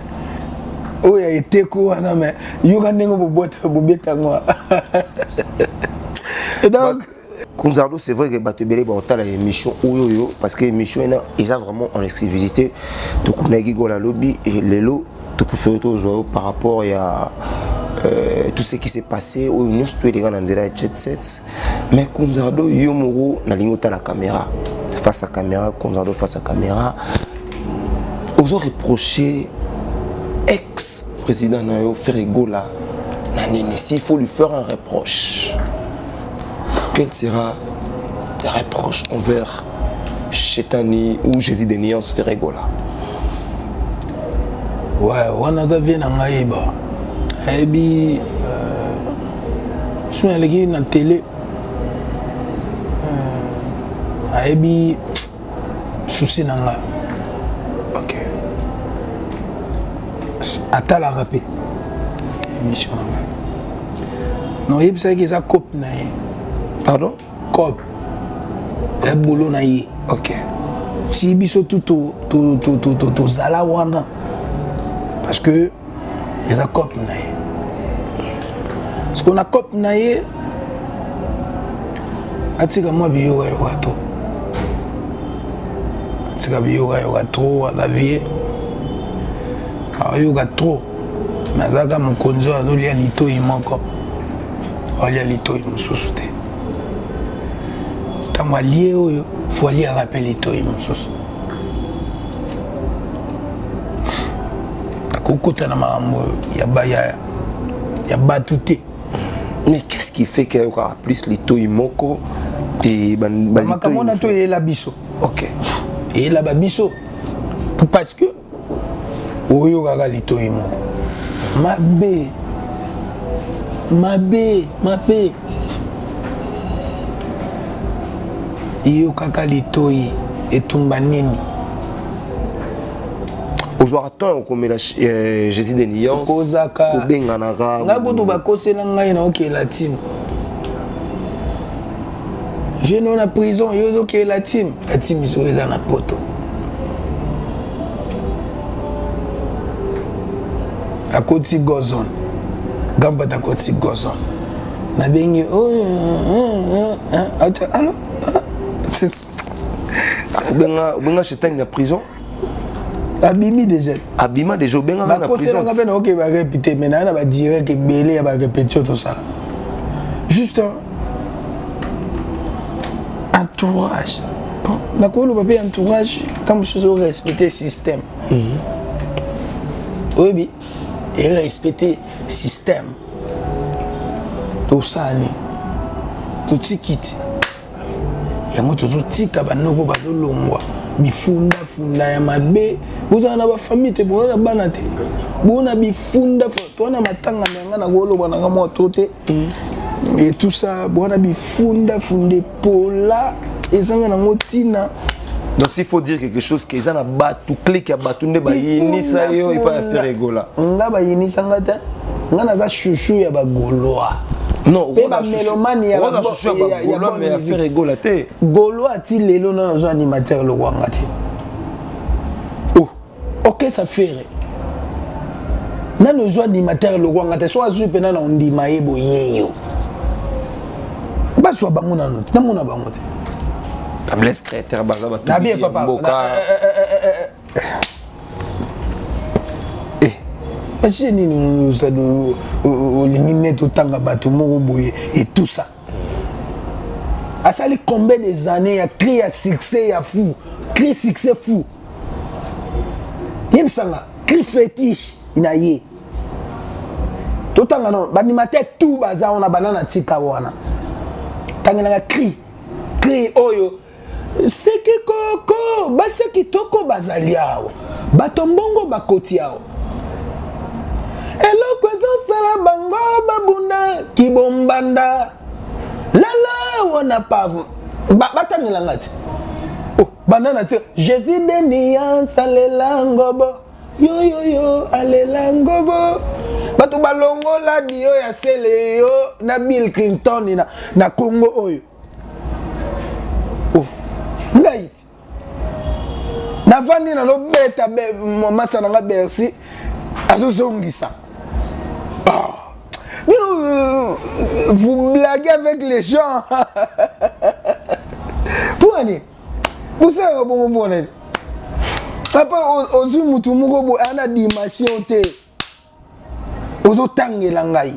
oyo ya eteko wana, mais yoka ndenge bobeta yango. Donc Kunzardo, c'est vrai que bato ebele baotala émission oyo oyo, parce que émission ena eza vraiment en exclusivité. Tokunaki gola lobi, lelo topréféré tozwa yo par rapport ya tout ce qui s'est passé oyo nyonso toyelinga na nzela ya Jet Set. Mais Kunzardo, yo moko nalingi otala caméra, face à caméra. Kunzardo, face à caméra, ozo reprocher ex président na yo Ferre Gola na nini? S'il faut lui faire un reproche, quel sera le reproche envers Chetani ou Jésus de Nuance Ferre Gola? Ouais, wana aza vie na ngai, yeba ayebi soki naleki na télé, ayebi souci na ngai. Atalaka mpe émission na ngai na oyebisaki eza cope na ye. Pardon? Cope ya bolo na ye. Si biso tu tozala wana parce que eza cope na ye, parce que na cope na ye atika mwa biyokayoka to atika biyokayoka trop. Aza vie ayoka trop, mais azalaka mokonzi oyo azolia litoi moko, alia litoi mosusu te. Ntango alie oyo, fo aliaka mpe litoi mosusu. Akokota na makambo ya bato te. Mais qu'est-ce qui fait qu'il y aura plus litoi moko te? Makambo wana to eyela biso. Eyela babiso parce que oyokaka litoi moko mabe mabe mabe. Eyokaka litoi etumba nini? Ozwaka temps okomela Jésus de Nuance? Kozaka. Kobenganaka? Ngai kutu bakosela ngai na okela team jeune na prison, yo ozokela team. La team soki eza na poto, akoti gozon gambata, akoti gozon, nabengi alo. Obenga Shetani na prison? Abimi déjà. Abima déjà, obengaka na prison? Bakoselanga mpe na oke barépété, mais naa na badirect ebele ya barépétition tosala. Juste entourage, bon, nakoloba mpe entourage, ntango mosusu orespecte système, oyebi, erespecte système. Tosala nini? Totiki ti yango, tozotika banoko bazolongwa bifundafunda ya mabe. Bozala na bafamille te, boza na bana te, bona bifunda toa na matanga na yanga, nakoloba nanga mwa to te et tout ça. Bona bifundafunda epola ezanga nango ntina. Donc s'il faut dire quelque chose, que eza na bato, clique ya bato nde bayinisa yo epai ya Ferre Gola? Nga bayinisanga te, nga naza chouchou ya bagaulois. Non. Mpe bamélomane ya Bagaulois, mais ya Ferre Gola te. Gaulois ati lelo na nazwa animateur lokwanga te. Oh. Okesa Ferre. Nanu ezwa animateur lokwa nga te, so azwi mpena na ondima ye boye yo. Bazwa bango nanu te, namona bango te. Blaise Créateur baza bato Nabi papa. Mboka. Eh, basi nini ozali olingi neti otanga bato moko boye et tout ça. Asali combien des années ya cri ya succès ya fou, cri succès fou. Yebisanga cri fétiche na ye. Totanga non, baanimateur tout baza wana bana na tika wana. Tangelanga cri, cri oyo seki koko basi ya kitoko bazali awa, bato mbongo bakoti awa, eloko ezosala bango babunda kibombanda lala wana pave batangelanga ti oh, banda na ti Jésus de nuance alela ngobo yoyoyo alela ngobo bato balongola dio ya sele yo na Bill Clinton na Congo oyo. Oh, ngai ti navandi nalobeta masa na nga Bercy azozongisa. Oh. Bino, vous blaguez avec les gens. Mpo nini bosalaka bongo? Mpo nini papa ozwi mutu moko boye ana dimension te, ozotangela ngai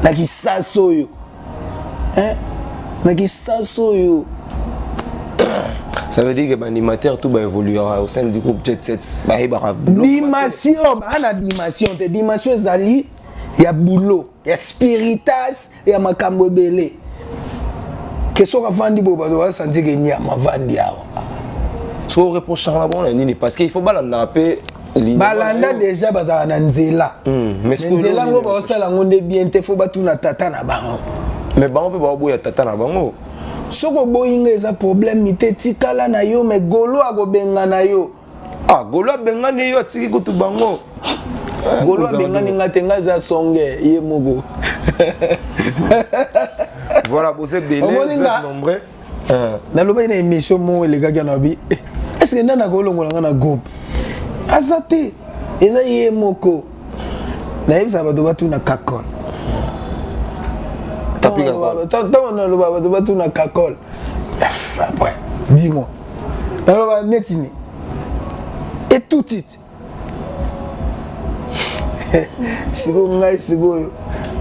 na kisasa oyo, hein? Na kisasa oyo. Ça veut dire que l'animateur tout va évoluer au sein du groupe Jet Set. Bah, il va Dimension, bah, na dimension te, dimension ezali ya boulot, ya spiritas, ya makambo ebele. Ke soki avandi boye, bato basanti ke nyama avandi awa. So reproche na bango na nini? Parce qu'il faut balanda pe. Balanda déjà, bazala na nzela. Mais nzela yango baosala yango nde bien te, faut batuna tata na bango. Mais bango mpe baoboya tata na bango. Soki oboyi nga, eza problème te, tikala na yo, mais golo akobenga na yo. Ah, golo abengani yo, atiki kutu bango. Golo abengani nga te, nga eza songe ye moko. Voilà, boza ebele, vous êtes nombreux. Nalobaki na émission moko elekaki na bi, est ce que nani akolongola nga na groupe? Aza te, eza ye moko. Nayebisaka bato batuna kakol. Ntango naloba bato batuna kakol, après dis-moi, naloba neti ni et tout titre. Sikoyo ngai sikoyo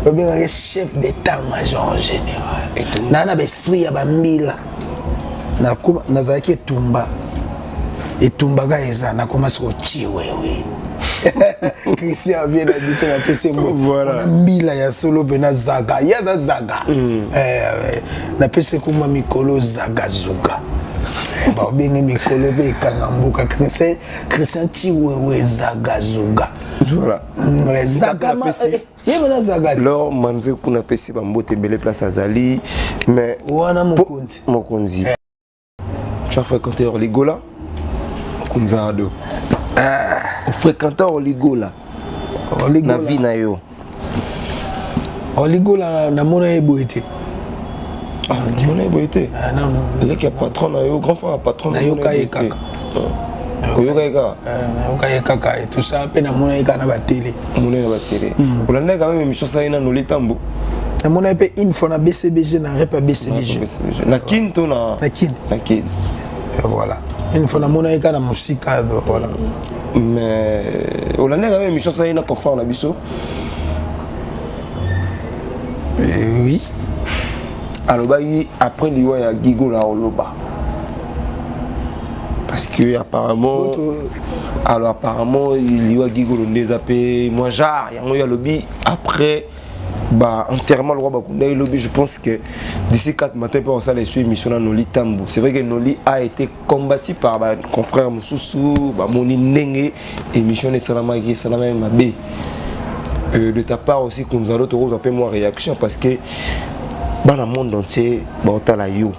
babengaki chef d'état major général naa na baesprit ya bambila. Nazalaki etumba, etumbaka eza nakoma sikoyo Chiwewe Christian avie na biso, napesi Voilà. mbila ya solo mpe na zaga, ye aza zaga. Napesi ekoma mikolo zagazuga. Babenge mikolo mpe ekanga mboka. Christian Chiwewe zagazuga. Voilà. Zaga ye mena zaga. Lor Manze kuna, apesi bambote ebele place azali, mais wana mokonzi. Mokonzi, tu as fréquenté Orligola Kunzado, ofréquenté Orligola na vie na yo? Oligola, namona ye boye te. Namona ye boye te, leki ya patron na yo, grand frère ya patron. Nayoka ye kaka. Oyoka ye kaka? Nayoka ye kaka et tout ça, mpe namona ye kaka na batele. Omona ye na batele. Olandaki quand même émission asali na Noli Tambo? Namona ye mpe une fois na BCBG, na rep ya BCBG. Na Kine to na? Na Kine. Na Kine. Voilà, une fois namona ye kaka na mosika, voilà. Mais olandaki quand même émission asali na confrère na biso? Oui. Alobaki après liwa ya Gigola oloba, parce que apparemment, alors apparemment liwa Gigolo nde eza mpe mwa genre yango oyo alobi après ba enterrement lokwa bakunda elobi. Je pense que d'ici 4 matin mpe osala esu émission na Noli Tambo. C'est vrai que Noli a été combattu par ba confrère mosusu, bamoni ndenge émission esalamaki, esalamaki mabe. De ta part aussi, Kunzalo, tokozwa mpe mwa réaction, parce que bana monde entier baotala yo,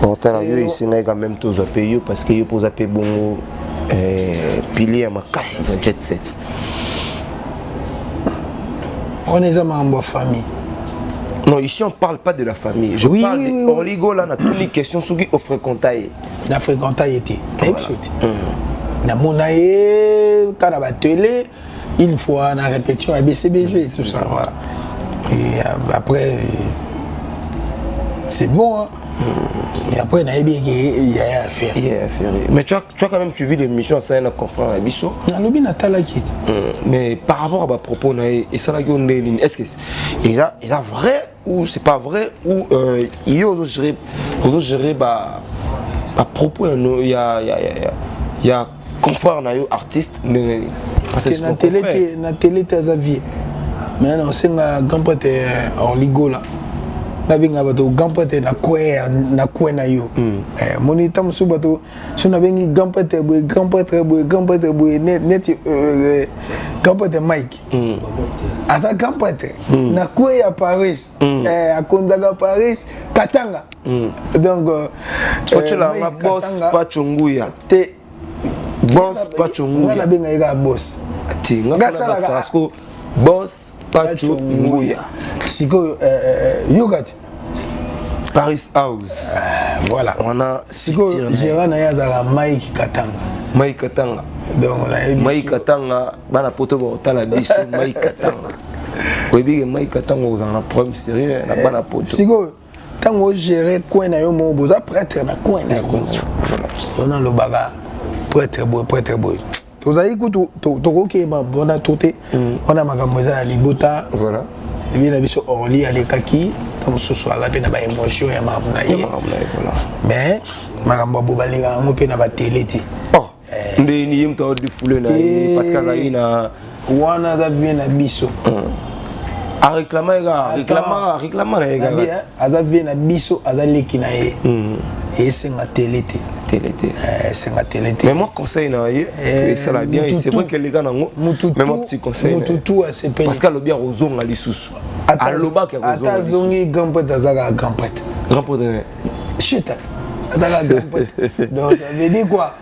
baotala yo. Esengaki quand même tozwa mpe yo, parce que yo mpo oza mpe bongo pilier ya makasi na Jet Set. Wana eza makambo ya famille. Non, ici on parle pas de la famille. Je parle de oui. Orligo là, na tuni question soki ofréquenta ye. Nafréquenta ye te, nayebi so te. Namona ye kaka na batele. Une fois na répétition ya BCBG et tout ça, voilà. Et après, c'est bon, hein. Et après, nayebi ke yaya affaire. Yeah, affaire. Mais tu as quand même suivi l'émission asali na confrère na biso? Nalobi natalaki te. Mais par rapport à bapropos na ye, esalaki yo ndenge nini? Est ce que eza vrai ou c'est pas vrai, ou ye ozogérer bapropos ya, no- ya, ya, ya, ya, ya confrère na yo artiste ndenge nini? Parce que Te c'est na ton télé confrère. te, na télé te, aza vie, mais na osenga grand prêtre Orligola, nabenga bato grand prêtre na kwe na kwe na yo. Moni ta mosusu bato so nabengi grand prêtre boye, grand prêtre boye, grand prêtre boye, neti grand prêtre Mike aza grand prêtre na kwe ya Paris, akonzaka Paris Katanga, donc Fotyelanga Mike boss Katanga Pacho Nguya. Te. Boss Pacho Nga Nguya. nabenga ye kaka boss. Te, nga Nga fana salaka- bakisaka boss Pacho Nguya. Sikoyo yoka te. Paris House. Voilà. Wana sikoyo structure na ye. Gérant na ye azalaka Mike Katanga. Mike Katanga. Donc nayebi. Mike Katanga, bana poto bakotala biso, Mike Katanga, oyebi ke Mike Katanga ozala na problème sérieux na bana poto. Sikoyo ntango ogérer coin na yo moko, boza prêtre na coin na yo, yo nalobaka prêtre boye, prêtre boye, tozali kutu tokokeba mpona to te wana makambo eza ya libota. Voilà. Ebi na biso Orly alekaki, ta mosusu aza mpe na baémotion ya makambo na ye. Makambo na ye, voilà. Mais makambo ya bo balekaka yango mpe na batele te. Oh, ndeni ye moto aodefule na ye parce que azalaki na Wana aza vie na biso. Aréclama ye kaka, réclama na ye Nabi, kaka. hein, aza vie na biso, aza leki na ye, esenga tele te. Tele te. Esenga tele te. Mais moi, conseil na ye esala bien, et c'est vrai que eleka nango, mais moi, petit conseil na ye. Mutu tu asepeli. Parce que alobi akozonga lisusu, alobaki Ata akozonga lisusu. Azongi, grand prêtre aza kaka grand prêtre. Grand prêtre. Chut, aza kaka grand prêtre. Donc ça veut dire quoi?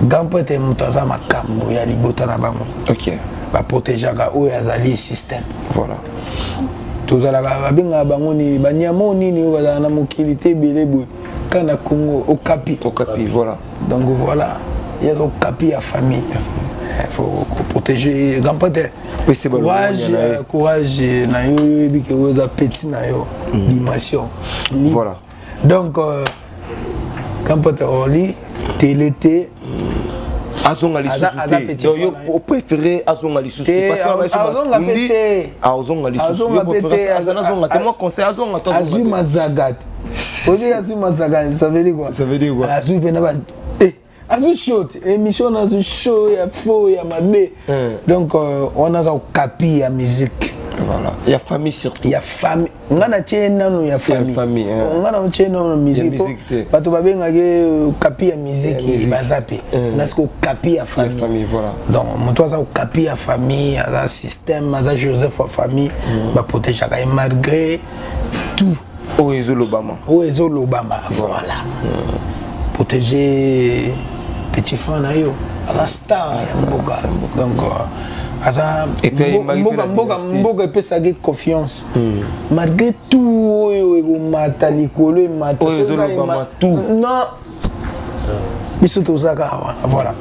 Grand prêtre, moto aza makambo ya libota na bango. Baprotégeaka oyo azali système. Tozalaka, babengaka bango nini, banyama oyo nini oyo bazalaka na mokili te ebele boye, kaka na Congo, okapi. Okapi, voilà. Donc voilà, ye aza okapi ya famille. Faut protéger grand prêtre. Pese balongonya Courage. na ye. Courage na yo, oyo oyebi ke oyo eza petit na yo dimension. Donc grand prêtre Orly, tele te. Azonga lisusu Aza te. petit Donc yo frère na ye. opréféré azonga lisusu te? Te, Parce que baso azonga pe batundi te. azonga lisusu. Azonga Yo pe préféré te, azonga te? Moi, conseil, azonga to azwi azonga te. Mazaga te, oyebi azwi mazaga, ça veut dire quoi? Ça veut dire quoi? Azwi mpena ba azwi show te, émission na azwi show ya faux, ya mabe. Donc wana aza okapi ya musique. Voilà, ya famille surtout. Ya famille, nga na tie nano ya famille. Famille, hein. Nga na tie nano musique. Ya musique te. Bato babengaki okapi ya musique. Ya musique. Baza mpe nga sikoyo okapi ya famille. Famille, voilà. Donc moto aza okapi ya famille, aza système, aza Joseph ya famille, baprotégeaka ye malgré tout. Oyo ezolobama. Oyo ezolobama, voilà. Protéger petit frère na yo, aza star ya mboka, donc aza Et puis, ayembaki mpe mboka na mboka dynastie. Mboka epesaki confiance malgré tout oyo ekomata likolo, emata. Oyo Soki ezolobama tout. Non, biso toza kaka wana, voilà.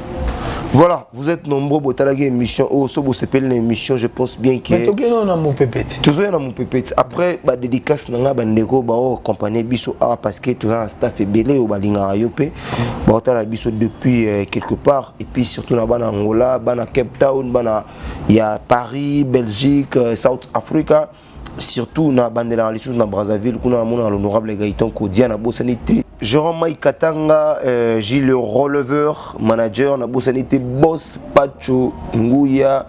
Voilà, vous êtes nombreux botalaki émission oyo, so bosepeli na émission, je pense bien que Mais tokende oyo na mopepe te. Tozoya na mopepe ti après badédicace na ngai, bandeko baoaccompagne biso awa, parce que toza na staff ebele oyo balingaka yo mpe baotala biso depuis quelque part, et puis surtout na bana Angola, bana Cape Town, bana ya Paris, Belgique, South Africa, surtout na bandelaka lisusu na Brazzaville kuna, namona na l'honorable Gaëtan Kodia. Nabosani te Jérôme Mike Katanga, Gilles Releveur manager, nabosani te boss Pacho Nguya,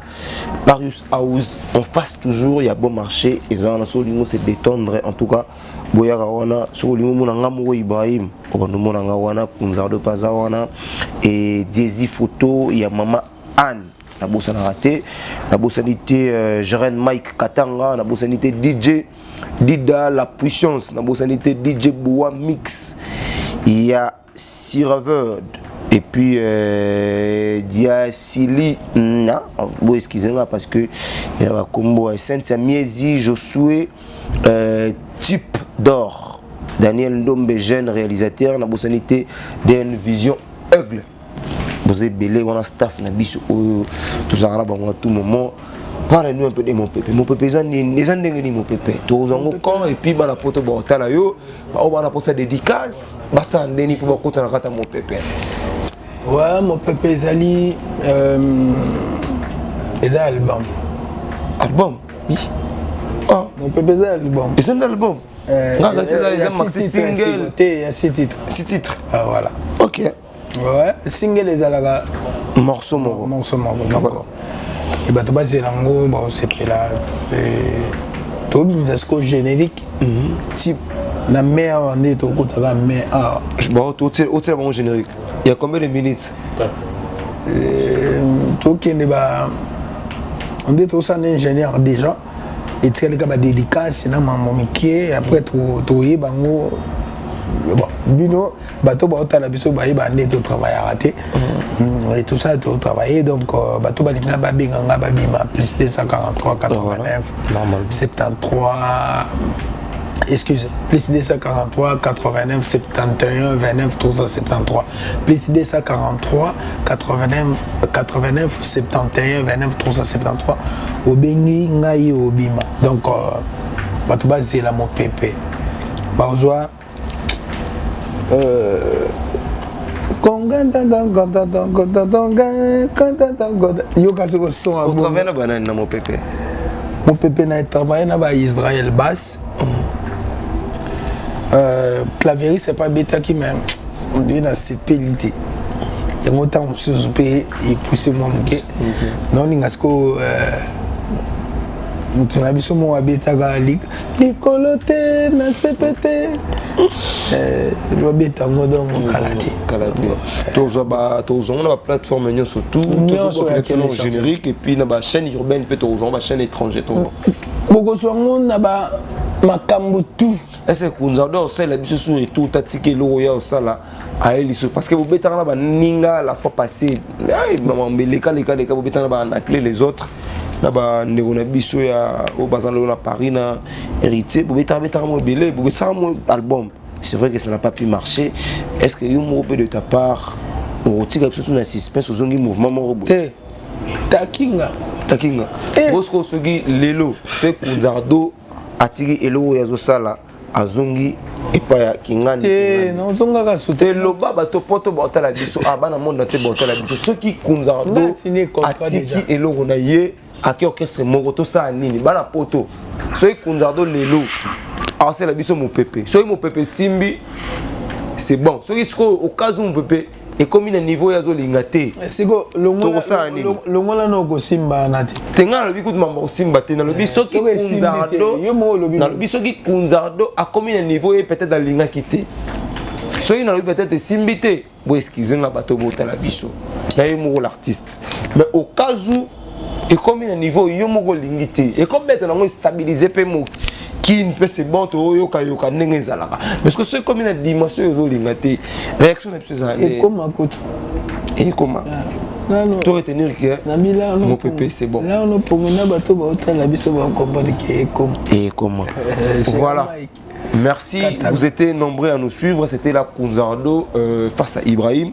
Parius House en face toujours ya bon marché, eza wana. So olingo se détendre, en tout cas boyaka wana. Soki olingo omona nga moko Ibrahim, obanda omona nga wana, Kunzardo mpe aza wana, e Diezi photo ya mama Anne, nabosanaka te. Nabosani te Jeren Mike Katanga, nabosani te DJ Dida la puissance, nabosani te DJ Boa Mix ya Sirverd, et puis Diasili na bo, excusez nga parce que ya bakombo ya Sainte Miezi Josué, Type d'or Daniel Ndombe, jeune réalisateur, nabosani te DN Vision Aigle. Boza ebele wana staff na biso oyo tozalaka na bango à tout moment. Parle-nous un peu de Mopepe. Mopepe eza nini? Eza ndenge nini Mopepe? Tokozwa yango quand? Et puis bana poto baotala yo, baoyo bana posa dédicace, basala ndeni mpo bakota na kati ya Mopepe? Ouais, Mopepe ezali eza album. Album? Oui. Ah. Mopepe eza album. Eza nde album? Nga kasi eza maxi single. Te, ya six titres. Six titres. Ah, voilà. Ok. Ouais, single ezalaka morceau moko. Morceau moko. Donc bato bazela yango, bakosepela. Tobimisa sikoyo générique type na mai awa nde tokotaka mai awa. Bon, otiela bango générique. Il y a combien de minutes? Tokende ba nde tosala na ingénieur déjà, etikali ka badédicace na mambo mike. Après toyeba yango. Bon, bino bato baotala biso bayeba nde totravaillaka te et tout ça, totravaille. Donc bato balinga babenganga, babima plus 243 89 73, excuse, plus 243 89 71 29 373, plus 243 89 89 71 29 373. Obengi ngai, obima. Donc bato bazela Mopepe, bazwa yoka soki osonga. Otravaille na banani na Mopepe? Mopepe na travaille na baIsrael Bas, clavieriste epa abetaki, mais nde nasepeli te. Yango ntango mosusu mpe epuse mwa moke. Naoninga sikoyo motu na biso moko abetaka likolo te, na sepe te, babeta yango. Donc kala te. Kala te, tozwa tozwango na baplateforme nyonso tout générique et puis na bachaîne urbaine mpe tozwango, bachaîne étranger. Bokozwa yango na makambo tout. Est-ce que Kunzardo osala biso sur retour, tatika eloko ya osala aye liso? Parce que bobetaka na baninga la fois passée, leka leka leka, bobetaka na baanaclé, les autres, na bandeko na biso ya oyo baza lelo na Paris na Héritier. Bobetaka betaka mo ebele, bobetaka mo album. C'est vrai que ça n'a pas pu marcher. Est-ce que yo moko mpe de ta part okotika biso so na suspense, ozongi mouvement moko boye te? Takinga. Takinga bosiko. Soki lelo soki Kunzardo atiki eloko oyo azosala, azongi epai ya Kingani? Te, nazongaka su. Te, loba bato poto baotala biso, ah, bana monde te baotala biso. Soki Kunzardo atiki eloko na ye, ake orchestre moko, tosala nini? Bana poto, soki Kunzardo lelo aosala biso Mopepe, soki Mopepe esimbi, c'est bon. Soki sikoyo okazu Mopepe ekomi na niveau oyo azolinga te, siko tokosala nini? Longola na okosimba na te. Te, ngai nalobi kutu mambo kosimba te. Nalobi soki Kunzardo, nalobi soki Kunzardo akomi na niveau ye peut-être alingaki te, soki nalobi peut-être esimbi te, bo excuse nga bato botala biso na ye moko l'artiste. Mais au cas où ekomi na niveau yo moko olingi te, ekobeta nango, estabilise mpe mokini mpe c'est bon, toyokayoka ndenge ezalaka. Mais soki ekomi na dimension oyo ozolinga te, réaction na biso ezala? Ekoma kutu. Ekoma, to retenir que Mopepe c'est bon. Là on na bato baotala biso bacomprendre ke ekoma. Ekoma, voilà. Merci, vous étiez nombreux à nous suivre. C'était la Kunzardo face à Ibrahim.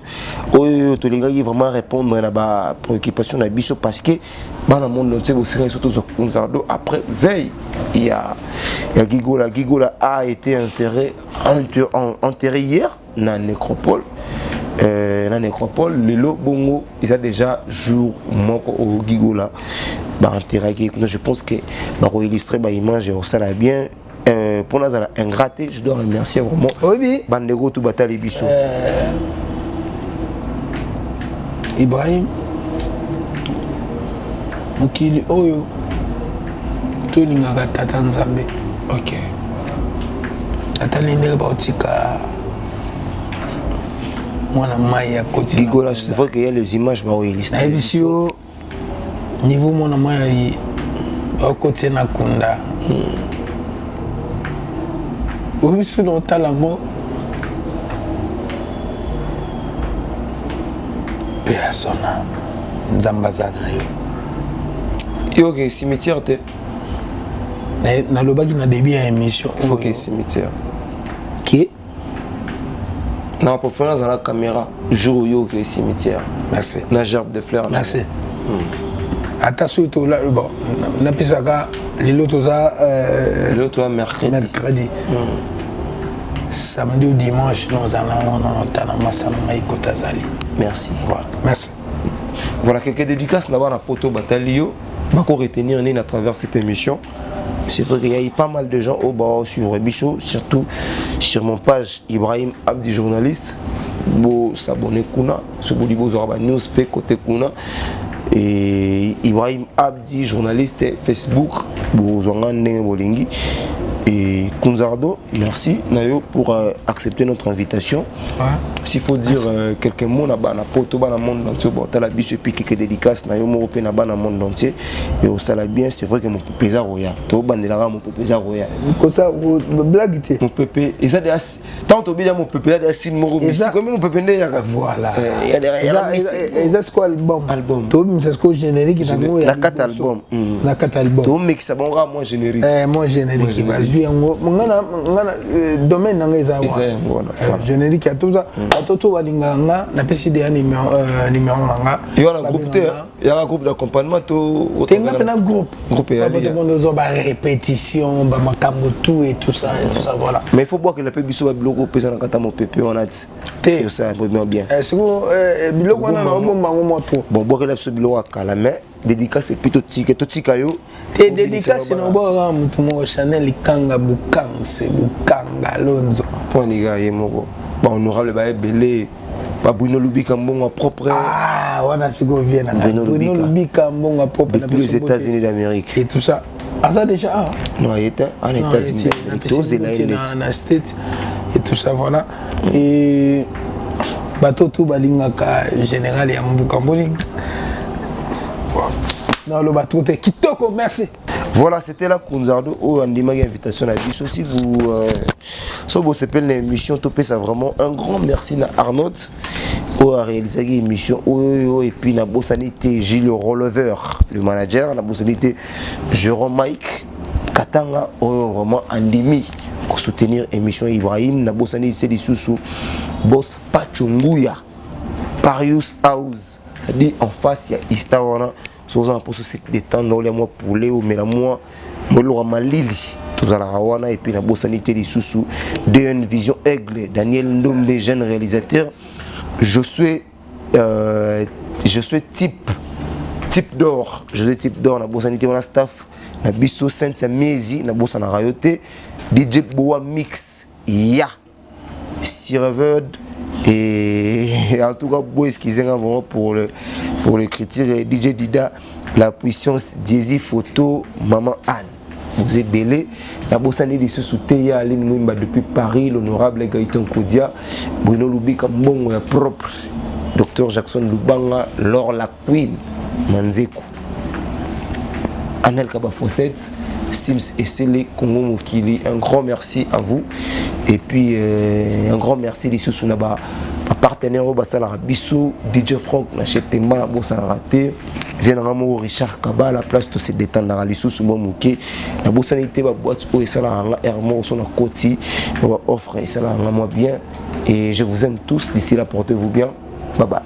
Oyo tolingaki vraiment répondre à la préoccupation na biso parce que dans le monde entier, vous serez surtout sur Kunzardo. Après veille, il y a Gigola. Gigola a été enterré, enterré hier dans la nécropole. Na nécropole, lelo bongo eza déjà jour moko oyo Gigola baenterraki. Je pense que bakoillustre baimage osala bien. Mpo nazala ingrat te, je dois remercier vraiment oyebi bandeko tu batali biso. Ibrahim, mokili oyo tolingaka tata Nzambe. Atali ndenge baotika mwana mai ya koti. Gigola, c'est vrai qu'il y a les images baoillustre. Nayebisi yo niveau mwana mai baokotie na kunda. Oyebi so na otala yango mpe ya sona, Nzambe aza na yo. Yo oke cimetière te? Nalobaki na début ya émission. Oke cimetière. Ke Na préféré nazala caméra jour oyo oke cimetière. Merci. Na gerbe de fleurs. Merci. Ata soki tola bon, napesaka lelo toza lelo toza mercredi. Mercredi, samedi ou dimanche nozala wana, notala masala ngai kota azali. Merci. Voilà, merci. Voilà, quelques dédicaces na bana poto batali yo, bako retenir nini à travers cette émission? C'est vrai qu'il y a eu pas mal de gens au bas sur biso, surtout sur mon page Ibrahim Abdi journaliste. Bo s'abonner kuna, so boli bozwaka ba news pe côté kuna. Et Ibrahim Abdi journaliste Facebook, bozwanga ndenge bolingi. Et Kunzardo, merci nayo pour accepter notre invitation. S'il faut dire quelques mots na bana poto, bana monde entier botala biso, et puis quelques dédicaces na yo moko pe na bana monde entier et osala bien. C'est vrai que mon pepe eza roya, tobandelaka mon pepe eza roya. Kosa blague te. Mon pepe eza deya tant tobida, mon pepe eza deya signe moko mystique, komi mon pepe nde yaka. Voilà. Ya mystique. Eza sikoyo album. Album. Tobimisa sikoyo générique nango. Na kati album. Na kati album. Tomekisa bango kaka mwa générique. Mwa générique bazwi yango. Nga na domaine nanga eza. Eza yango wana. Générique ya toza bato to balingaka nga, napesi deya numéro na nga. Yo wana groupe te, yaka groupe d'accompagnement to? Te, nga mpe na groupe. Groupe eyali. Bato bondo ozwa barépétition, bamakambo, tout et tout ça et tout ça, voilà. Mais il faut bwakela mpe biso babiloko opesa na kati ya mopepe wana ti. Te. Osala vraiment bien. Sikoyo biloko wana na obomba yango mwa trop. Bon, bwakela biso biloko ya kala, mais dédicace et puis totika, totika yo. Te, dédicace na obwakaka motu moko, Chanel Kanga Bukangse Bukanga Lonzo. Mpo anika ye moko, bahonorable baebele, babruno Lubika mbongo propre. Ah, wana sikoyo vie na ngai. Bruno Bruno Lubika. Lubika mbongo propre. Depuis les États-Unis d'Amérique. Et tout ça, aza déjà ah. Non, aye te, ana États-Unis d'Amérique, tozela ye neti. Na state et tout ça, voilà. Et bato tu balingaka général ya mbuka mboni, naloba trop te. Kitoko, merci. Voilà, c'était la Kunzardo oyo andimaki invitation na biso. Si vous so bosepeli na émission, topesa vraiment un grand merci na Arnaud oyo aréalisaki émission oyo, et puis nabosani te Gilles Releveur, le manager, nabosani te Jérôme Mike Katanga oyo vraiment andimi kosoutenir émission Ibrahim, nabosani te lisusu Boss Pachunguya, Parius House, c'est-à-dire en face ya Ista wana. So oza na mposa se détendre, olia mwa poulet, omela mwa moloko ya malili, tozalaka wana. Et puis nabosani te lisusu DN Vision Aigle, Daniel Ndombe, jeune réalisateur. Je suis type d'or, je suis type d'or. Nabosani te wana staff na biso, Cynthia Miezi, nabosanaka yo te, DJ Boa Mix ya Sireved. Et en tout cas, bon, excusez-moi vraiment pour l'écriture. DJ Dida la puissance, Dizzy Photo, Maman Anne, vous êtes belé. Nabosani lisusu te ya Aline Mwimba depuis Paris, l'honorable Gaëtan Kodia, Bruno Lubika mbongo ya propre, Dr Jackson Lubanga, Laure la Queen Manzeku, Anel Kabafosset, Sims et Sele Congo Mokili. Un grand merci à vous. Et puis un grand merci lisusu na ba partenaire oyo basalaka biso, DJ Frank na Chetemba, bosalaka te, vie nanga moko Richard Kabala, place to se détendaka lisusu mwa moke. Nabosani te baboîte oyo esalaka nga air moko so na koti, baoffre esalaka nga mwa bien. Et je vous aime tous. D'ici là, portez-vous bien. Bye bye.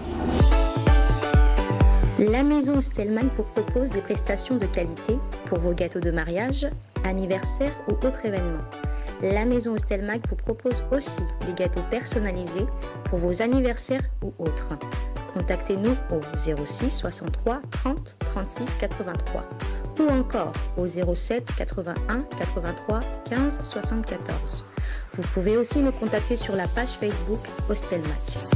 La maison Stellman vous propose des prestations de qualité pour vos gâteaux de mariage, anniversaire ou autres événements. La maison Stelmag vous propose aussi des gâteaux personnalisés pour vos anniversaires ou autres. Contactez-nous au 06 63 30 36 83 ou encore au 07 81 83 15 74. Vous pouvez aussi nous contacter sur la page Facebook Ostelmac.